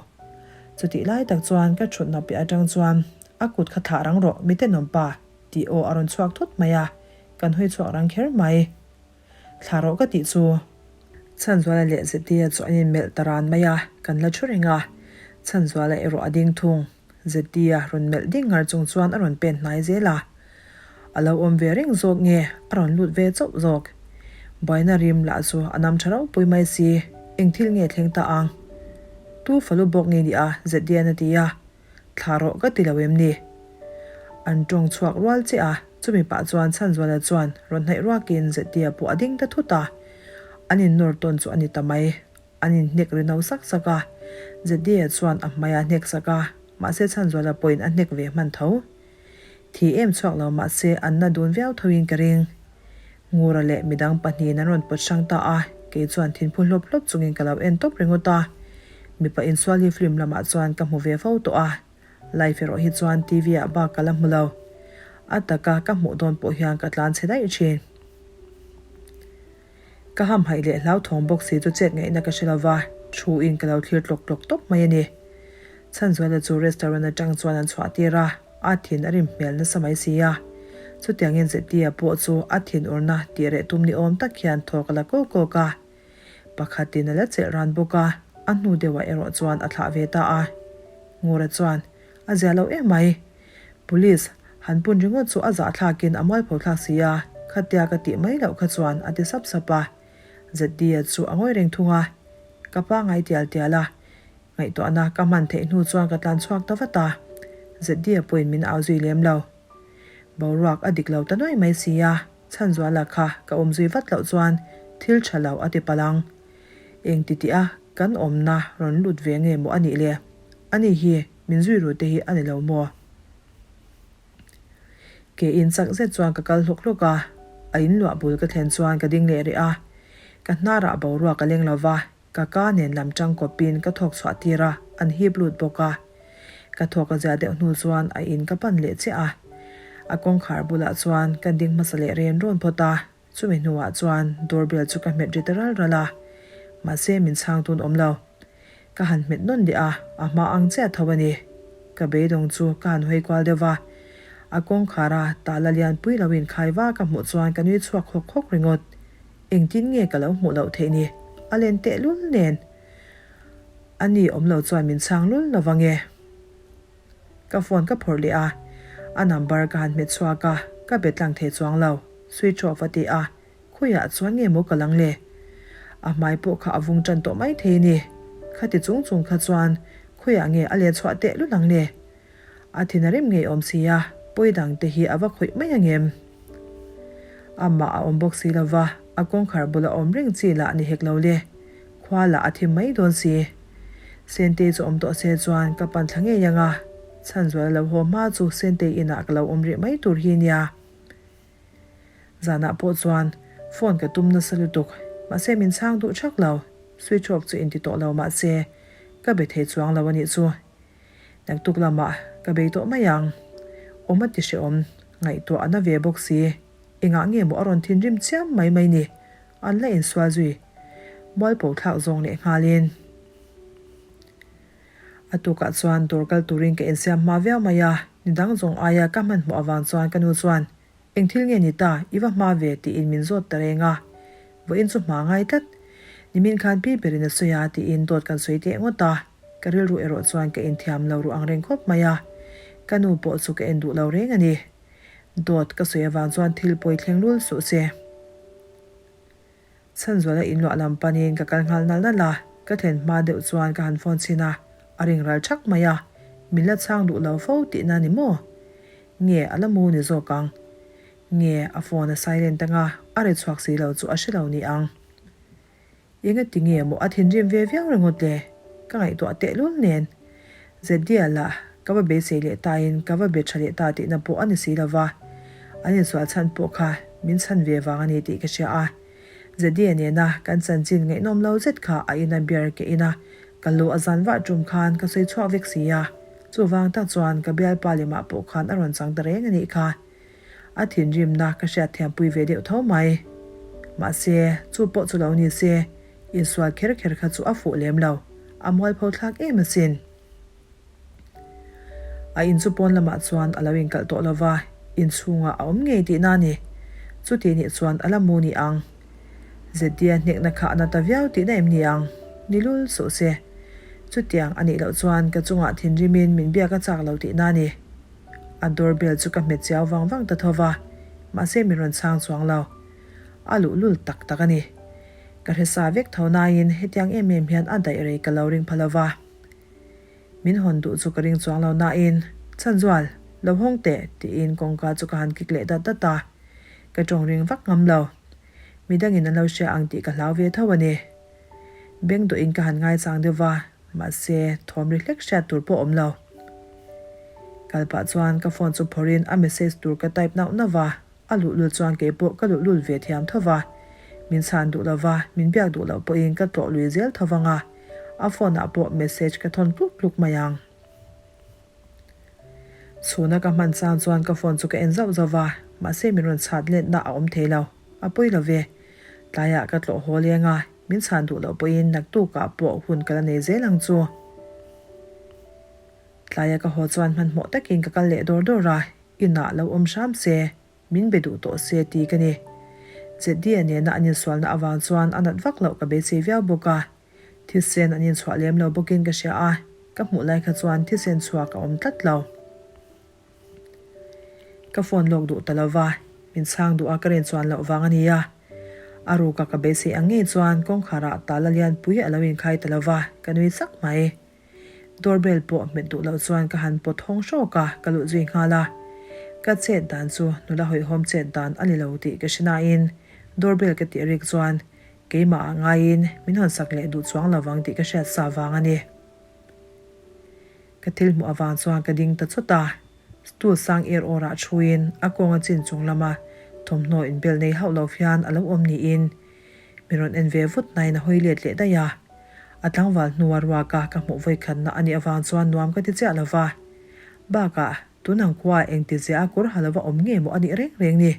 Chutih lai tak chuan ka thutna piah atang chuan a kut kha thlah rang rawh mi tenawm pa tih aw a rawn chhuak thut mai a, kan hawi chhuak rang kher mai. Thlah rawh ka tih chu. Chhanzuala leh Zetia chu an inmelh ta ran mai a, kan la thu reng a. Chhanzuala erawh a ding thung. Zetia rawn melh ding ngar chung chuan a rawn pen hnai zel a. A lo awm ve reng zawk nge a rawn lut ve chauh zawk. Buaina rim lah chu a nam tha ropui mai si, eng thil nge thleng ta ang? Tu falu bawk nge ni a? Zedian a ti a. Thla rawh ka ti lo em ni? An tawng chhuak rual che a, chumi pah chuan Chhanzuala chuan rawn hnaih ruakin Zetia pawh a ding ta thut a. An innawr tawn chu a ni ta mai. An inhnek ri no sak sak a, Zedea chuan a hmai a hnek sak a, mahse Chhanzuala pawhin a hnek ve hman tho. Thi em chhuak lo mahse an na dun viau thoin ka ring. Ngura leh midang pahnihin an rawn pawt hrang ta a, kei chuan thinphu hlawp hlawp chungin ka lo en tawp ringawt a. Mipa insual hi film lamah chuan ka hmu ve fo tawh a, live erawh hi chuan TV ah bak ka la hmu lo. A taka ka hmuh dawn pawh hian ka tlan chhe daih thin. Ka hamhaih leh hlauthawng bawk si chu chet ngaihna ka hre lo va, thu in ka lo thlir tlawk tlawk tawp mai a ni. Chhanzuala chu restaurant atang chuan an chhuah tir a, a thin a rim hmel nasa mai si a. Chutiangin Zetia pawh chu a thin urna tih reh tum ni awm tak hian thawk a la kawk kawk a. Pakhatin a la chelh ran bawk a, a hnu deuhah erawh chuan a thlah ve ta a. Ngura chuan, A zia lo em mai. Police han pun ringawt chu a zahthlakin a mualpho thlak si a, khatia ka tih mai loh kha chuan a ti sap sap a. ZD-a chu a ngawi reng thung a, ka pa ngai tial tial a, ngaihtuahna ka hman theih hnu chuan ka tlan chhuak ta vat a. ZD-a pawhin min au zui lem lo. Boruak a dik lo ta nuai mai si a, Chhanzuala kha ka awm zui vat loh chuan thil tha lo a ti palh ang. Eng ti tih a kan awmna rawn lut ve nge maw a nih le? Ani hi min zui ru te hi a ni lo maw? Ke in chak zet chuan ka kal hlawk hlawk a, a in luah bul ka thlen chuan ka ding leh rih a. Ka hnarah boruak a leng lo va, ka ka nen lam tang kawpin ka thawk chhuah tir a, an hip lut bawk a. Ka thawk a zia deuh hnu chuan a in ka pan leh chiah a. A kawngkhar bulah chuan ka ding hmasa leh ren rawn phawt a, chumi hnuah chuan door bell chu ka hmet ri ta ral ral a, mahse min chhang tun awm lo. Ka han hmet nawn leh a, a hma ang chiah tho a ni. Ka beidawng chu ka han hawi kual deuh va, a kawngkhar a tala lianpui lo inkhai va ka hmuh chuan ka nui chhuak hawk hawk ringawt. Engtin nge ka lo hmuh loh theih ni? A len tehlul nen. A ni awm lo chuan min chhang lul lo vang e. Ka phone ka phawrh leh a, a number ka han hmet chhuak a, ka be tlang thei chuang lo. Switch off a ti a, khawiah chuan nge maw ka lang le? A hmai pawh kha a vung tan tawh mai thei a ni. Khati chung chung kha chuan khawiah nge a let chhuah teh lul ang le? A thin a rem ngei awm si a, pawi dang te hi a va khawih mai ang em? Amah a awm bawk si lo va, a kawngkhar bula awm reng chi lah ni hek lo le. Khua lah a thim mai dawn si. Sentei chu awm tawh se chuan ka pan thla ngei ang a, Chhanzuala lo haw hma chu Sentei inah ka lo awm rih mai tur hi nia. Zanah pawh chuan phone ka tum nasa lutuk, mahse min chhang duh thak lo, switch off chu inti tawh lo mahse ka be thei chuang lo a nih chu. Naktuk lamah ka bei tawh mai ang. Awm a ti hrehawm, ngaihtuah a na ve bawk si. Engah nge maw a rawn thinrim chiam mai mai ni? An la insual zui. Mualpo thlak zawng leh nghalin. A tukah chuan dawr kal turin ka insiam hma viau mai a, ni dang zawng aia ka hmanhmawh avang chuan ka nu chuan, Eng thil nge ni ta, i va hma ve tiin min zawt ta reng a. Vawiin chu hma ngai tlat. Nimin khan pi berin a sawi a tiin dawt kan sawi teh ngawt a, ka rilru erawh chuan ka inthiam lo ruh ang reng khawp mai a, ka nu pawh chu ka en duh lo reng a ni. Dawt ka sawi avang chuan thil pawi thleng lul suh se. Chhanzuala inluah lam panin ka kal nghal nal nal a, ka thlen hma deuh chuan ka han phone chhin a, a ring ral thak mai a, min la chhang duh lo fo tihna ni maw? Nge a la mu ni zawk ang? Nge a phone a silent anga a ri chhuak si lo chu a hre lo ni ang? Engati nge maw a thinrim ve viau ringawt le? Ka ngaihtuah tehlul nen. Zedia lah ka va beisei leh tain ka va be tha leh ta tihna pawh a ni si lo va. An insual chhan pawh kha min chhan ve vang a ni tih ka hria a. Zedia nena kan chanchin ngaihnawm lo zet kha a ina beer ke ina ka lu a zan vah tum khan ka sawi chhuak vek si a. Chuvang tak chuan ka bialpa lemah pawh khan a rawn chang ta reng a nih kha. A thinrimna ka hriatthiampui ve deuh tho mai. Mahse, chu pawh chu lo ni se, insual kher kher kha chu a fuh lem lo, a mualpho thlak em asin. A in chu pawn lamah chuan a lo inkalh tawh lo va, inchhungah a awm ngei tihna a ni. Chuti nih chuan a la mu ni ang. Zetia hnekna kha a na ta viau tihna em ni ang? Ni lul suh se. Chutiang a nih loh chuan ka chungah thinrimin min biak a chak lo tihna a ni. A door bell chu ka hmet chiau vang vang ta tho va, mahse min rawn chhang chuang lo. A luhlul tak tak a ni. Ka hre sa vek tho nain hetiang em em hian a daih rei ka lo ring pha lo va. Min hawn duh chu ka ring chuang lo nain, Chhanzual, lo hawng teh, tiin kawngka chu ka han kik leh dat dat a. Ka tawng ring vak ngam lo. Midangin an lo hria ang tih ka hlau ve tho a ni. Beng dawhin ka han ngaichang deuh va, Mahse, thawm ri hlek hriat tur pawh awm lo. Kal pah chuan ka phone chu phawrhin a message tur ka type nauh nauh va, a luhlul chuan kei pawh ka luhlul ve thiam tho va. Min chhan duh lo va, min biak duh loh pawhin ka tlawh lui zel tho vang a, a phone ah pawh message ka thawn tluk tluk mai ang. Chhuna ka hman chang chuan ka phone chu ka en zauh zauh va, mahse min rawn chhat letna a awm thei lo. A pawi lo ve. Tlaiah ka tlawh haw leng a, min chhan duh loh pawhin naktukah pawh hun ka la nei zel ang chu. Tlaia ka haw chuan hmanhmawh takin ka kal leh dawr dawr a, inah lo awm hram se, min be duh tawh se ti ka ni. Zeddia nena an insualna avang chuan a nat vak loh ka beisei viau bawk a, thisen an inchhuah lem lo bawkin ka hria a, ka hmuh lai kha chuan thisen chhuak a awm tlat lo. Ka phone lawk duh ta lo va, min chhang duh a ka rin chuan loh vang a ni a. A ruka ka beisei ang ngei chuan kawngkharah tala lianpui a lo inkhai ta lo va, ka nui sak mai. Door bell pawh hmet duh loh chuan ka han pawt hawng hrawk a, ka luh zui nghal a. Ka chet dan chu nula hawihhawm chet dan a ni lo tih ka hre nain door bell ka tih rik chuan keimah ah ngaiin min hawn sak leh duh chuang lo vang tih ka hriat sa vang a ni. Ka thil hmuh avang chuan ka ding ta chawt a, stool sang er awr ah thuin a kawnga chin chung lama thawmhnaw inbel nei hauh lo hian a lo awm niin min rawn en ve vut nain a hawi let leh daih a. A tlangval hnua ruaka ka hmuh vawikhatna a nih avang chuan nuam ka ti chiah lo va. Bakah. Tun ang khua engti zia a kawr ha lova awm nge maw a nih reng reng ni?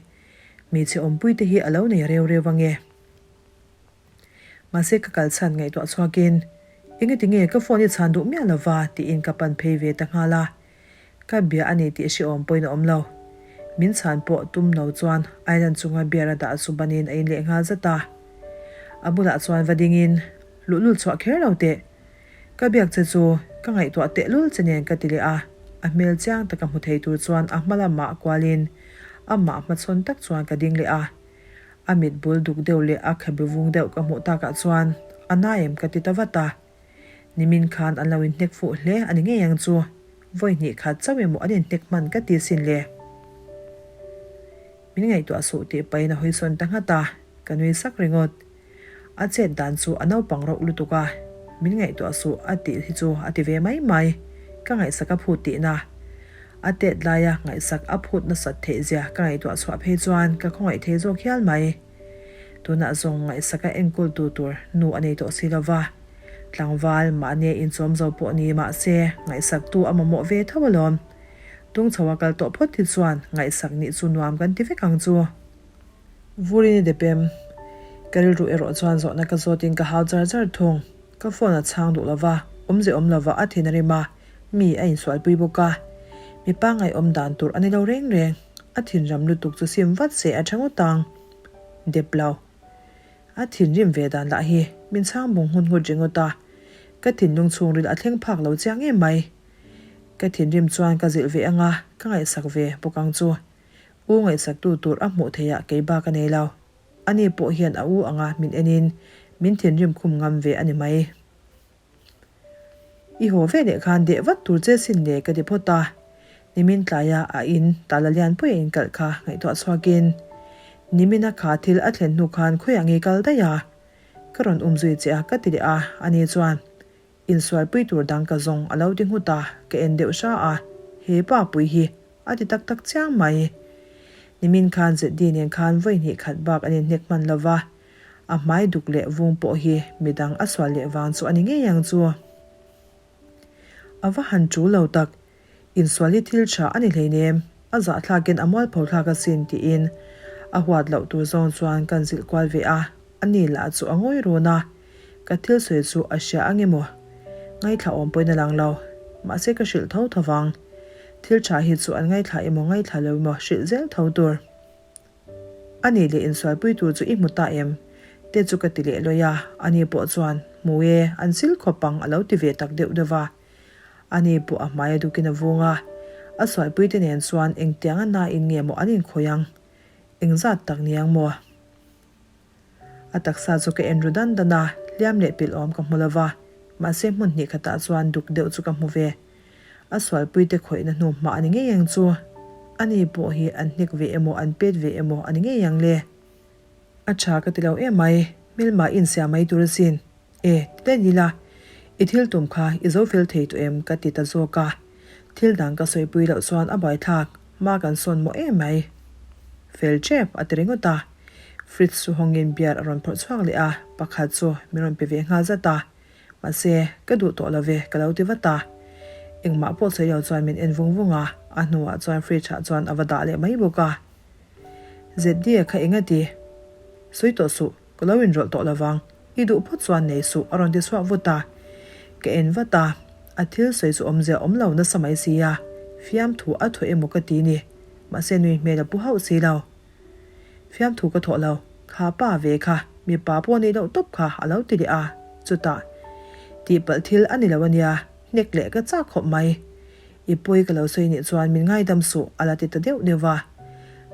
Hmeichhe awmpui te hi a lo nei reu reu ange. Mahse ka kal chhan ngaihtuah chhuakin, Engati nge ka phone i chhan duh miah lova? tiin ka pan phei ve ta nghal a. Ka bia a ni tih hrehawm pawhin a awm lo. Min chhan pawh tum no chuan island chunga beer a dah chu banin a in leh nghal zat a. A bulah chuan va dingin, Luhlul chhuah kher lo teh. Ka biak che chu ka ngaihtuah tehlul che nen ka ti leh a, a hmel chiang taka hmu thei tur chuan a hma lamah kualin amah hmachhawn tak chuan ka ding leh a. A mit bul duk deuh leh a khabe vung deuh ka hmuh takah chuan a na em ka ti ta vat a. Nimin khan an lo inhnek fuh hle a ni ngei ang chu, vawi hnih khat chauh emaw an inhnek hman ka ti sin le. Min ngaihtuah suh tih pahin a hawi sawn ta nghat a, ka nui sak ringawt. A chet dan chu a naupang rauh lutuk a, min ngaihtuah suh a tih hi chu a ti ve mai mai, ka ngaihsak a phut tihna. A tet laia ngaihsak a phut nasat theih zia ka ngaihtuah chhuah phei chuan ka khawngaih thei zawk hial mai. Tunah zawng ngaihsaka enkawl tu tur nu a nei tawh si lova, tlangval mahni inchawm zo pawh ni mahse ngaihsaktu a mamawh ve tho alawm. Tungchho a kal tawh phawt hi chuan ngaihsak nih chu nuam kan ti vek ang chu. Vurin i dep em? Ka rilru erawh chuan zawhna ka zawtin ka hau char char thung. Ka phone a chhang duh lova, awmze awm lova a thin a rim a, mi a insualpui bawk a. Mi pangngai awm dan tur a ni lo reng reng. A thinram lutuk chu sim vat se a tha ngawt ang. Dep lo. A thinrim ve dan lah hi min chhang bung nghut nghut ringawt a. Ka thinlung chhungril a thleng phak lo chiang em mai. Ka thinrim chuan ka zilh ve anga ka ngaihsak ve bawk ang chu. U ngaihsaktu tur a hmuh theih ah kei bak a nei lo. Ani pawh hian a u anga min en in min thinrim khum ngam ve a ni mai. I haw ve leh khan deh vat tur che sin le ka ti phawt a. Nimin tlaia a in tala lian pui a inkalh kha ngaihtuah chhuak in nimina kha thil a thlen hnu khan khawiah nge kal daih a? Ka rawn um zui che a ka ti leh a, ani chuan Insualpui tur dang ka zawng a lo ti nghut a, ka en deuh hra a, he pa pui hi a ti tak tak chiang mai. Nimin khan ZD nen khan vawi hnih khat bak an inhnek hman lo va, a hmai duk leh vung pawh hi midang a sual leh vang chu a ni ngei ang chu. A va han tul lo tak, Insual hi thil tha a ni hleinem, a zahthlakin a mualpho thlak asin tiin a huat loh tur zawng chuan kan zilh kual ve a, ani lah chu a ngawi run a, ka thil sawi chu a hria ang emaw? Ngaithla awm pawhin a lang lo, mahse ka hrilh tho tho vang. Thil tha hi chu an ngaithla emaw ngaithla lo emaw hrilh zel tho tur. A nih leh insualpui tur chu i hmu ta em? Te chu ka ti leh lawi a, ani pawh chuan, Hmu e, an sil khawp ang a lo ti ve tak deuh deuh va. Ani pawh a hmai a dukin a vung a, a sualpuite nen chuan engtiang a nain nge maw an inkhawih ang? Engzat tak ni ang maw? A taksa chu ka en ru dan dan a, hliam leh pilh awm ka hmu lo va, mahse hmun hnih khatah chuan duk deuh chu ka hmu ve. A sualpuite khawihna hnu hma a ni ngei ang chu. Ani pawh hi an hnek ve emaw an pet ve emaw a ni ngei ang le. A tha ka ti lo em mai, hmelma i insiam mai tur asin. E, ti daih ila, i thil tum kha i zo fel thei tawh em? ka ti ta zawk a. Thil dang ka sawipui loh chuan a buaithlak, hma kan sawn mawh em mai. Fel tep, a ti ringawt a. Fridge chu hawngin beer a rawn phawrh chhuak leh a, pakhat chu min rawn pe ve nghal zat a. Mahse, ka duh tawh lo ve, ka lo ti vat a. Engmah pawh sawi lo chuan min en vung vung a, a hnuah chuan fridge ah chuan a va dah leh mai bawk a. ZD-a kha eng a ti? Sawi tawh suh, ka lo inrawlh tawh lo vang. I duh phawt chuan nei suh, a rawn ti chhuak vut a. Ka en vat a, a thil sawi chu awmzia awm lo nasa mai si a, fiamthu a thawh emaw ka ti ni. Mahse nui hmel a pu hauh si lo. Fiamthu ka thawh lo, kha pa ve kha, mipa pawh neih loh tawp kha a lo ti leh a, chutah, Tihpalh thil a ni lo a nia, hnek leh ka chak khawp mai. I pawi ka lo sawi nih chuan min ngaidam suh a la ti ta deuh deuh va.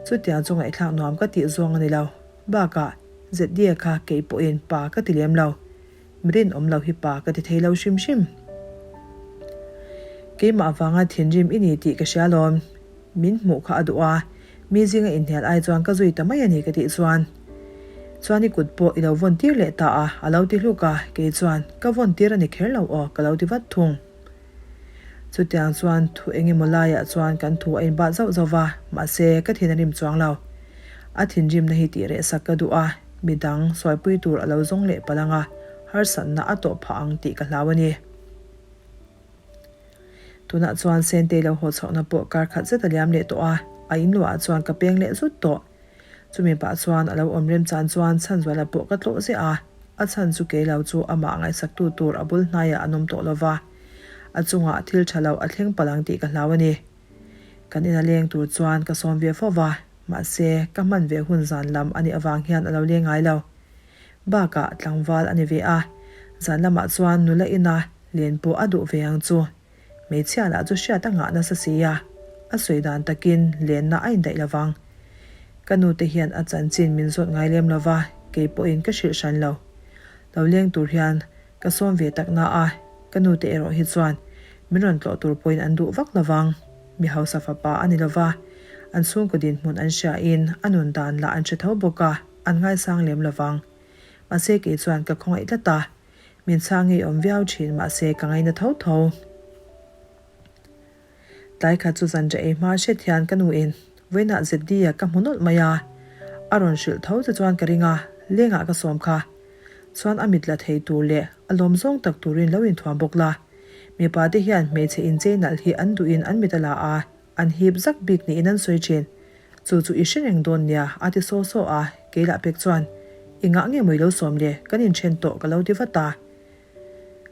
Chutiang chu ngaihthlak nuam ka tih zawng a ni lo. Bakah, ZDA kha kei pawhin pa ka ti lem lo. Mi rinawm lo hi pa ka ti thei lo hrim hrim. Keimah vanga thinrim i ni tih ka hria lawm. Min hmuh kha a duh a, mi zinga inhnial ai chuan ka zui ta mai a ni ka tih chuan. Chuan i kut pawh i lo vawn tir leh ta a, a lo ti hluk a, kei chuan ka vawn tir a ni kher lo aw ka lo ti vat thung. Chutiang chuan thu eng emaw laiah chuan kan thu a inbat zauh zauh va, mahse ka thin a rim chuang lo. A thinrimna hi tih reh sak ka duh a, midang sawipui tur a lo zawng leh palh ang a, harsatna a tawh phah ang tih ka hlau a ni. Tunah chuan Sentei lo haw chhohna pawh kar khat zet a liam leh tawh a, a inluahah chuan ka peng leh zut tawh. Chumi pah chuan a lo awm remchan chuan Chhanzuala pawh ka tlawh ziah a, a chhan chu kei lo chu amah ngaihsaktu tur a bul hnaiah an awm tawh lo va, a chungah thil tha lo a thleng palh ang tih ka hlau a ni. Kan ina leng tur chuan ka sawm ve fo va, mahse ka hman ve hun zan lam a nih avang hian a lo leng ngai lo. Bakah tlangval a ni ve a, zan lamah chuan nula ina len pawh a duh ve ang chu. Hmeichhia lah chu hriat a ngah nasa si a, a sawi dan takin lenna a indaih lo vang. Ka nute hian a chanchin min zawt ngai lem lo va, kei pawhin ka hrilh hran lo. Lo leng tur hian ka sawm ve tak na a, ka nute erawh hi chuan min rawn tlawh tur pawhin an duh vak lo vang. Mi hausa fapa a ni lo va, an chhungkaw dinhmun an hriain a nun dan lah an hre tho bawk a, an ngaisang lem lo vang. Mahse kei chuan ka khawngaih tlat a. Min chhang ngei awm viau thin mahse ka ngaina tho tho. Tlai khat chu zanriah ei hma hret hian ka nu in vawiinah ZD-a ka hmu nawlh mai a, a rawn hrilh tho che chuan ka ring a, lengah ka sawm kha. Chuan a mit la thei tur leh a lawm zawng tak turin lo inthuam bawk la. Mipa te hian hmeichhe inchei nalh hi an duhin an mit a la a, an hip zak bik niin an sawi thin. Chu chu i hre reng dawn nia, a ti saw saw a, kei lah pek chuan, I ngah nge maw i lo sawm le, kan inthen tawh ka lo ti vat a.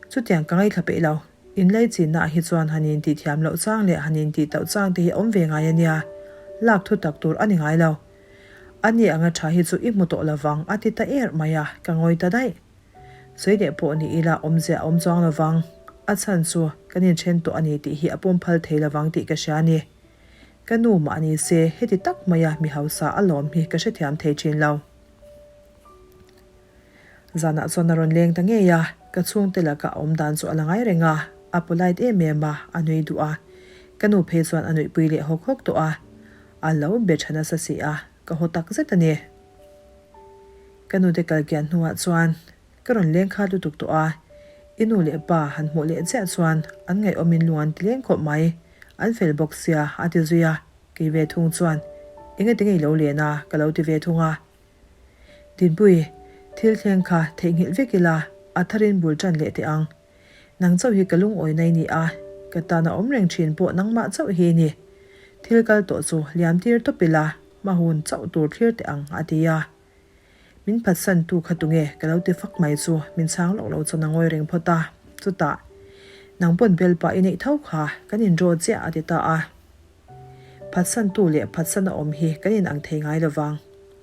Chutiang ka ngaithla peih lo, inlei chinna ah hi chuan han intih thiam loh chang leh han intih tauh chang te hi a awm ve ngai a nia, lak thu tak tur a ni ngai lo. A ni anga tha hi chu i hmu tawh lovang a ti ta er mai a, ka ngawi ta daih. Sawi leh pawh ni ila awmzia a awm chuang lovang, a chhan chu kan inthen tawh a ni tih hi a pawm phal thei lovang tih ka hria a ni. Ka nu mah ni se heti tak maia mi hausa a lawm hi ka hrethiam thei thin lo. Zanah chuan a rawn leng ta ngei a, ka chhungte laka a awm dan chu a la ngai reng a, a polite em em a, a nui duh a. Ka nu phei chuan a nuihpui leh hawk hawk tawh a, a lo be tha nasa si a, ka haw tak zet a ni. Ka nute kal kian hnuah chuan Ka rawn leng khat lutuk tawh a, i nu leh pa han hmuh leh chiah chuan an ngaihawmin lung an ti leng khawp mai, an fel bawk sia a ti zui a, kei ve thung chuan engati nge i lo len a ka lo ti ve thung a. Dinpui, thil thleng kha theihnghilh vek ila a tharin bul tan leh teh ang. Nang chauh hi ka lungawi nai ni a, ka tan a awm reng thin pawh nangmah chauh hi ni. Thil kal tawh chu liam tir tawp ila hma hun chauh tur thlir teh ang a ti a. Min phatsan tu kha tunge ka lo ti fak mai chu min chhang lawk lo chuan a ngawi reng phawt a, chutah nang pawn bel pah i neih tho kha kan in draw chiah a ti ta a. Phatsan tu leh phatsan a awm hi kan in ang thei ngai lovang,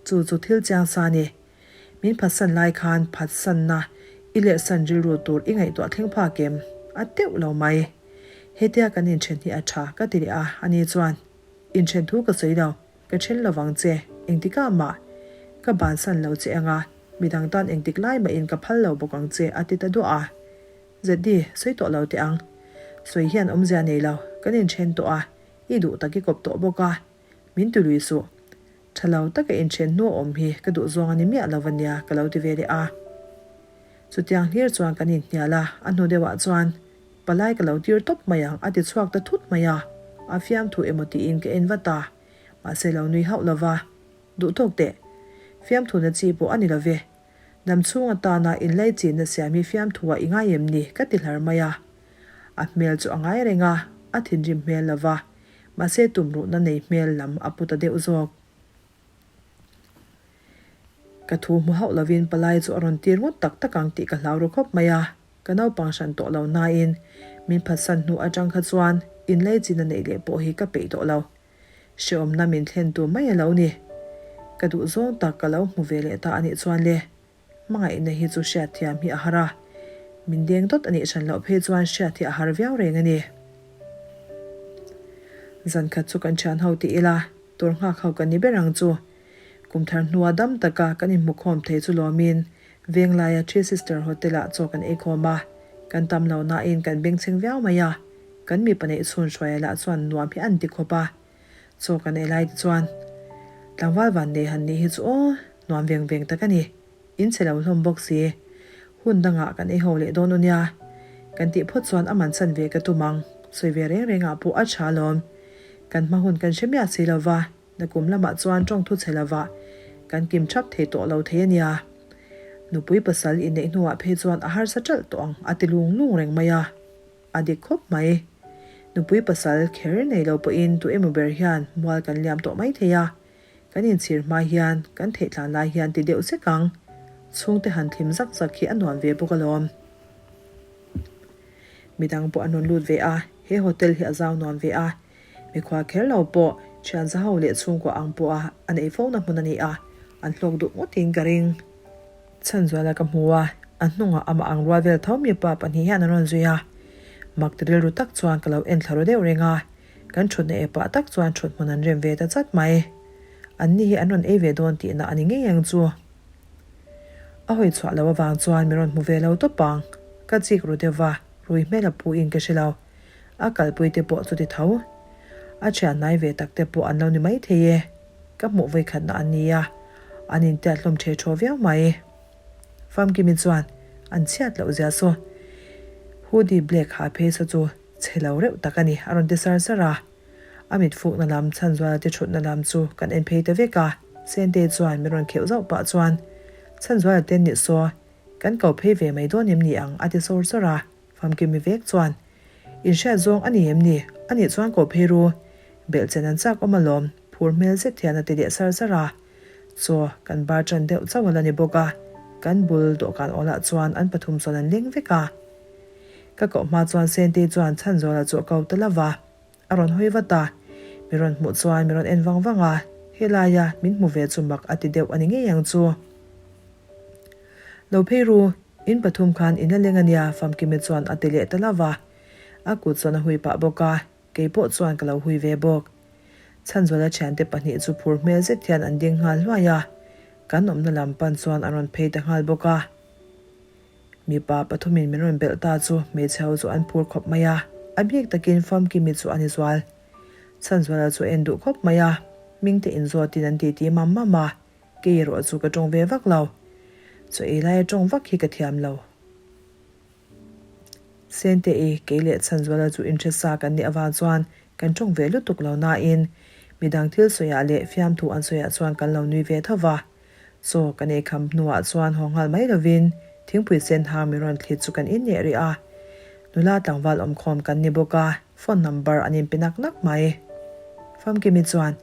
chu chu thil chiang sa ni. Min phatsan lai khan phatsanna i lehsan rilru tur i ngaihtuah thleng phak em? A teuh lo mai. Hetia kan inthen hi a tha ka ti leh a, ani chuan inthen thu ka sawi lo. Ka then lovang che, engtikah mah ka bansan lo che anga, midang tan engtik lai mahin ka phal lo bawk ang che a ti ta duah a. Zeddy, sawi tawh lo teh ang. Sawi hian awmzia nei lo, kan inthen tawh a, i duh tak i kawp tawh bawk a, min ti lui suh. Tha lo taka inthen hnu a awm hi ka duh zawng a ni miah lo a nia ka lo ti ve leh a. Chutiang hlir chuan kan inhnial a, a hnu deuhah chuan palai ka lo tir tawp mai ang a ti chhuak ta thut mai a, a fiamthu emaw tiin ka en vat a. Mahse lo nui hauh lova, Duh tawk teh. Fiamthuna chi pawh a ni lo ve. Dam chhung atana inlaichinna siam hi fiamthu ah i ngai em ni? ka ti hlar mai a. A hmel chu a ngai reng a, a thinrim hmel lova, mahse tumruhna nei hmel lam a pu ta deuh zawk. Ka thu hmu hauh lovin palai chu a rawn tir ngawt tak tak ang tih ka hlau ru khawp mai a. Ka naupang hran tawh lo nain min phatsan hnu atang kha chuan inlaichinna neih leh pawh hi ka peih tawh lo. Hreawmna min thlen tur mai a lo ni. Ka duh zawng tak ka lo hmu ve leh ta a nih chuan le, hmangaihna hi chu hriatthiam hi a har a, min deng dawt a nih hran loh phei chuan hriat hi a har viau reng a ni. Zan khat chu kan thian ho tih ila, tur nghak ho kan ni ber ang chu. Kum thar hnua dam taka kan inhmukhawm thei chu lawmin Venglaia Three Sister Hotel-ah chaw kan eikhawm a, kan tam lo nain kan bengchheng viau mai a. Kan mipa neih chhun hruaia lah chuan nuam hi an ti khawp a, chaw kan ei lai te chuan tlangval van nei han nih hi chu aw nuam veng veng tak a ni, in chhe lo hlawm bawk si. Hun dangah kan ei ho leh dawn u nia, kan tih phawt chuan a man chan ve ka tum ang, sawi ve reng rengah pawh a tha alawm. Kan hma hun kan hre miah si lo va, nakum lamah chuan tawng thu chhe lovah kan kim thap thei tawh lo thei a nia. Nupui pasal inneih hnuah phei chuan a harsa ṭalh tawh ang a ti lung lung reng mai a. A dik khawp mai. Nupui pasal kher nei lo pawhin tu emaw ber hian mual kan liam tawh mai thei a, kan inchhir hma hian kan theih tlan lai hian ti deuh zek ang. Chhungte han thlim zak zak hi a nuam ve bawk alawm. Midang pawh an rawn lut ve a, he hotel hi a zau nuam ve a, mikhua kher lo pawh thian za ho leh chhungkua ang pawha an ei fo na hmun a ni a, an hlawk duh ngawtin ka ring. Chhanzuala ka hmu a, a hnungah amah ang rual vel tho mipa pahnih hian an rawn zui a. Mak ti rilru tak chuan ka lo en thla ru deuh reng a, kan thutna e pah tak chuan thut hmun an rem ve ta chat mai. An ni hi an rawn ei ve dawn tihna a ni ngei ang chu. A hawi chhuah loh avang chuan min rawn hmu ve lo tawp ang. Ka chik ru deuh va, rui hmel a pu in ka hre lo. A kalpui te pawh chuti tho. A thian hnai ve tak te pawh an lo ni maithei e. Ka hmuh vawikhatna an ni a, an intiat hlawm ṭhe ṭhaw viau mai. Famkimi chuan an chhiat loh zia saw hoodie black ha phei saw chu chhe lo reuh tak a ni a rawn ti sar sar a. A mit fukna lam Chhanzuala te ṭhutna lam chu kan en phei ta vek a, Sente chuan min rawn kheuh zauh pah chuan Chhanzuala te nih saw kan ko phei ve mai dawn em ni ang a ti sawr sawr a. Famkimi vek chuan Inhriat zawng a ni em ni? A nih chuan koh phei ru. Belh chen an chak awm alawm, phur hmel zet hian a ti leh sar sar a. Chaw kan bar ṭan deuh chauh a la ni bawk a, kan bul dawhkan awlah chuan an pathum chuan an leng vek a. Ka koh hma chuan Sentei chuan Chhanzuala chu a ko ta lo va, a rawn hawi vat a. Mi rawn hmuh chuan mi rawn en vang vang a, helaia min hmu ve chu mak a ti deuh a ni ngei ang chu. Lo phei ru, in pathum khan in la leng a nia Famkimi chuan a ti leh ta lo va. A kut chuan a hui pah bawk a, kei pawh chuan ka lo hui ve bawk. Chhanzuala thiante pahnih chu phur hmel zet hian an ding nghal hluai a, kan awmna lam pan chuan an rawn phei ta nghal bawk a. Mipa pathumin min rawn belh ta chu hmeichhe ho chu an phur khawp mai a, a bik takin Famkimi chu a ni zual. Chhanzuala chu a en duh khawp mai a, hmingte inzawtin an titi mam mam a, Kei erawh chu ka tawng ve vak lo. Chaw ei laia tawng vak hi ka thiam lo. Sente i, kei leh Chhanzuala chu inhre sa kan nih avang chuan kan tawng ve lutuk lo nain midang thil sawiah leh fiamthu an sawiah chuan kan lo nui ve tho va. Chaw kan ei kham hnuah chuan haw nghal mai lovin thingpui sen hang min rawn thlit chu kan inneh rih a. Nula tlangval awmkhawm kan ni bawk a, phone number an inpe nak nak mai. Famkimi chuan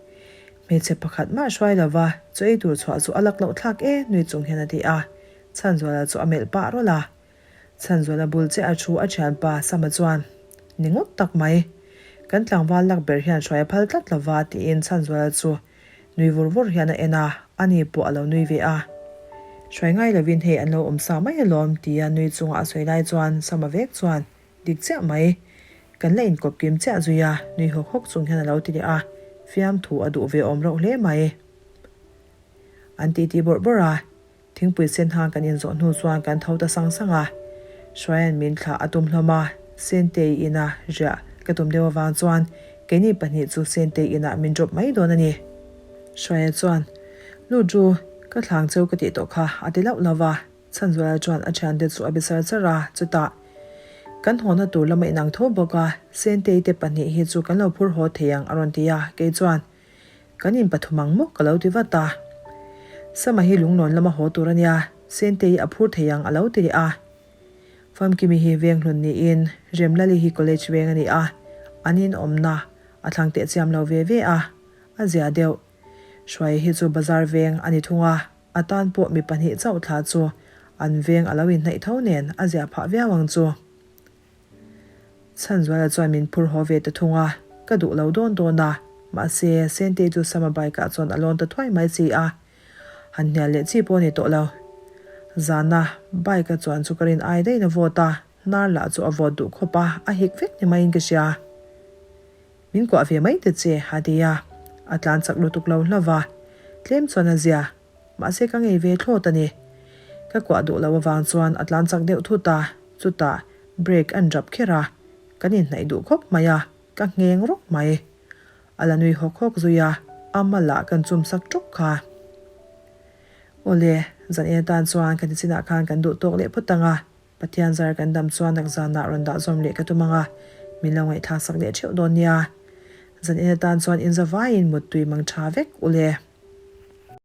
Hmeichhe pakhat mah hruai lova chaw ei tur chhuah chu a lak loh thlak e nui chung hian a ti a, Chhanzuala chu a melh pah rawlh a. Chhanzuala bul che a thu a thianpa Sama chuan, Ni ngawt tak mai. Kan tlangval lak ber hian hruai a phal tlat lova tiin Chhanzuala chu nui vur vur hian a en a, ani pawh a lo nui ve a. Hruai ngai lovin hei an lo awm sa mai alawm tia nui chunga a sawi lai chuan Sama vek chuan, Dik chiah mai. Kan la inkawp kim chiah zui a, nui hawk hawk chung hian a lo ti leh a, fiamthu a duh ve awm reuh hle mai. An titi bawrh bawrh a, thingpui sen hang kan inzawh hnu chuan kan tho ta sang sang a. Hruaia'n min thlah a tum hlawm a, Sentei ina riah ka tum deuh avang chuan keini pahnih chu Sentei inah min drop mai dawn a ni. Hruaia chuan, Lut ru, ka thlang cheu ka tih tawh kha a ti lauh lauh va. Chhanzuala chuan a thiante chu a be sar sar a, chutah, Kan hawna tur lama inang tho bawk a, Sentei te pahnih hi chu kan lo phur haw thei ang a rawn ti a, kei chuan, Kan in pathum ang maw ka lo ti vat a. Sama hi lunglawn lama haw tur a nia, Sentei a phur thei ang a lo ti leh a. Famkimi hi Venghlun niin Remlali hi College veng a ni a, an in awmna a thlang teh chiam lo ve ve a, a zia deuh. Hruaia hi chu bazar veng a ni thung a, A tan pawh mi pahnih chauh thla chu an veng a lo inhnaih tho nen a ziah phah viau ang chu. Chhanzuala chuan min phur haw ve ta thung a, ka duh lo dawn dawn a, mahse Sentei chu Sama bike ah chuan a lawn ta thuai mai si a, han hnial leh chi pawh a ni tawh lo. Zana bike a chuan chu ka rin ai daihin a vawt a, hnar lah chu a vawt duh khawp a, a hik vek ni maiin ka hria. Min kuah ve mai ta che, a ti a. A tlan chak lutuk lo hlauh va, tlem chuan a zia. Mahse ka ngei ve thlawt a ni. Ka kuah duh loh avang chuan a tlan chak deuh thut a, chutah brake an rap kher a, kan inhnaih duh khawp mai a, ka ngheng rawk mai. A la nui hawk hawk zui a, a malah kan chum sak ṭawk kha. Awle, zan en atan chuan ka nichinah khan kan duh tawk leh phawt ang a, Pathian zar kan dam chuan nak zanah rawn dah zawm leh ka tum ang a, min lo ngaihthlak sak leh theuh dawn nia. Zan en atan chuan inza vaiin muttui mang tha vek u le.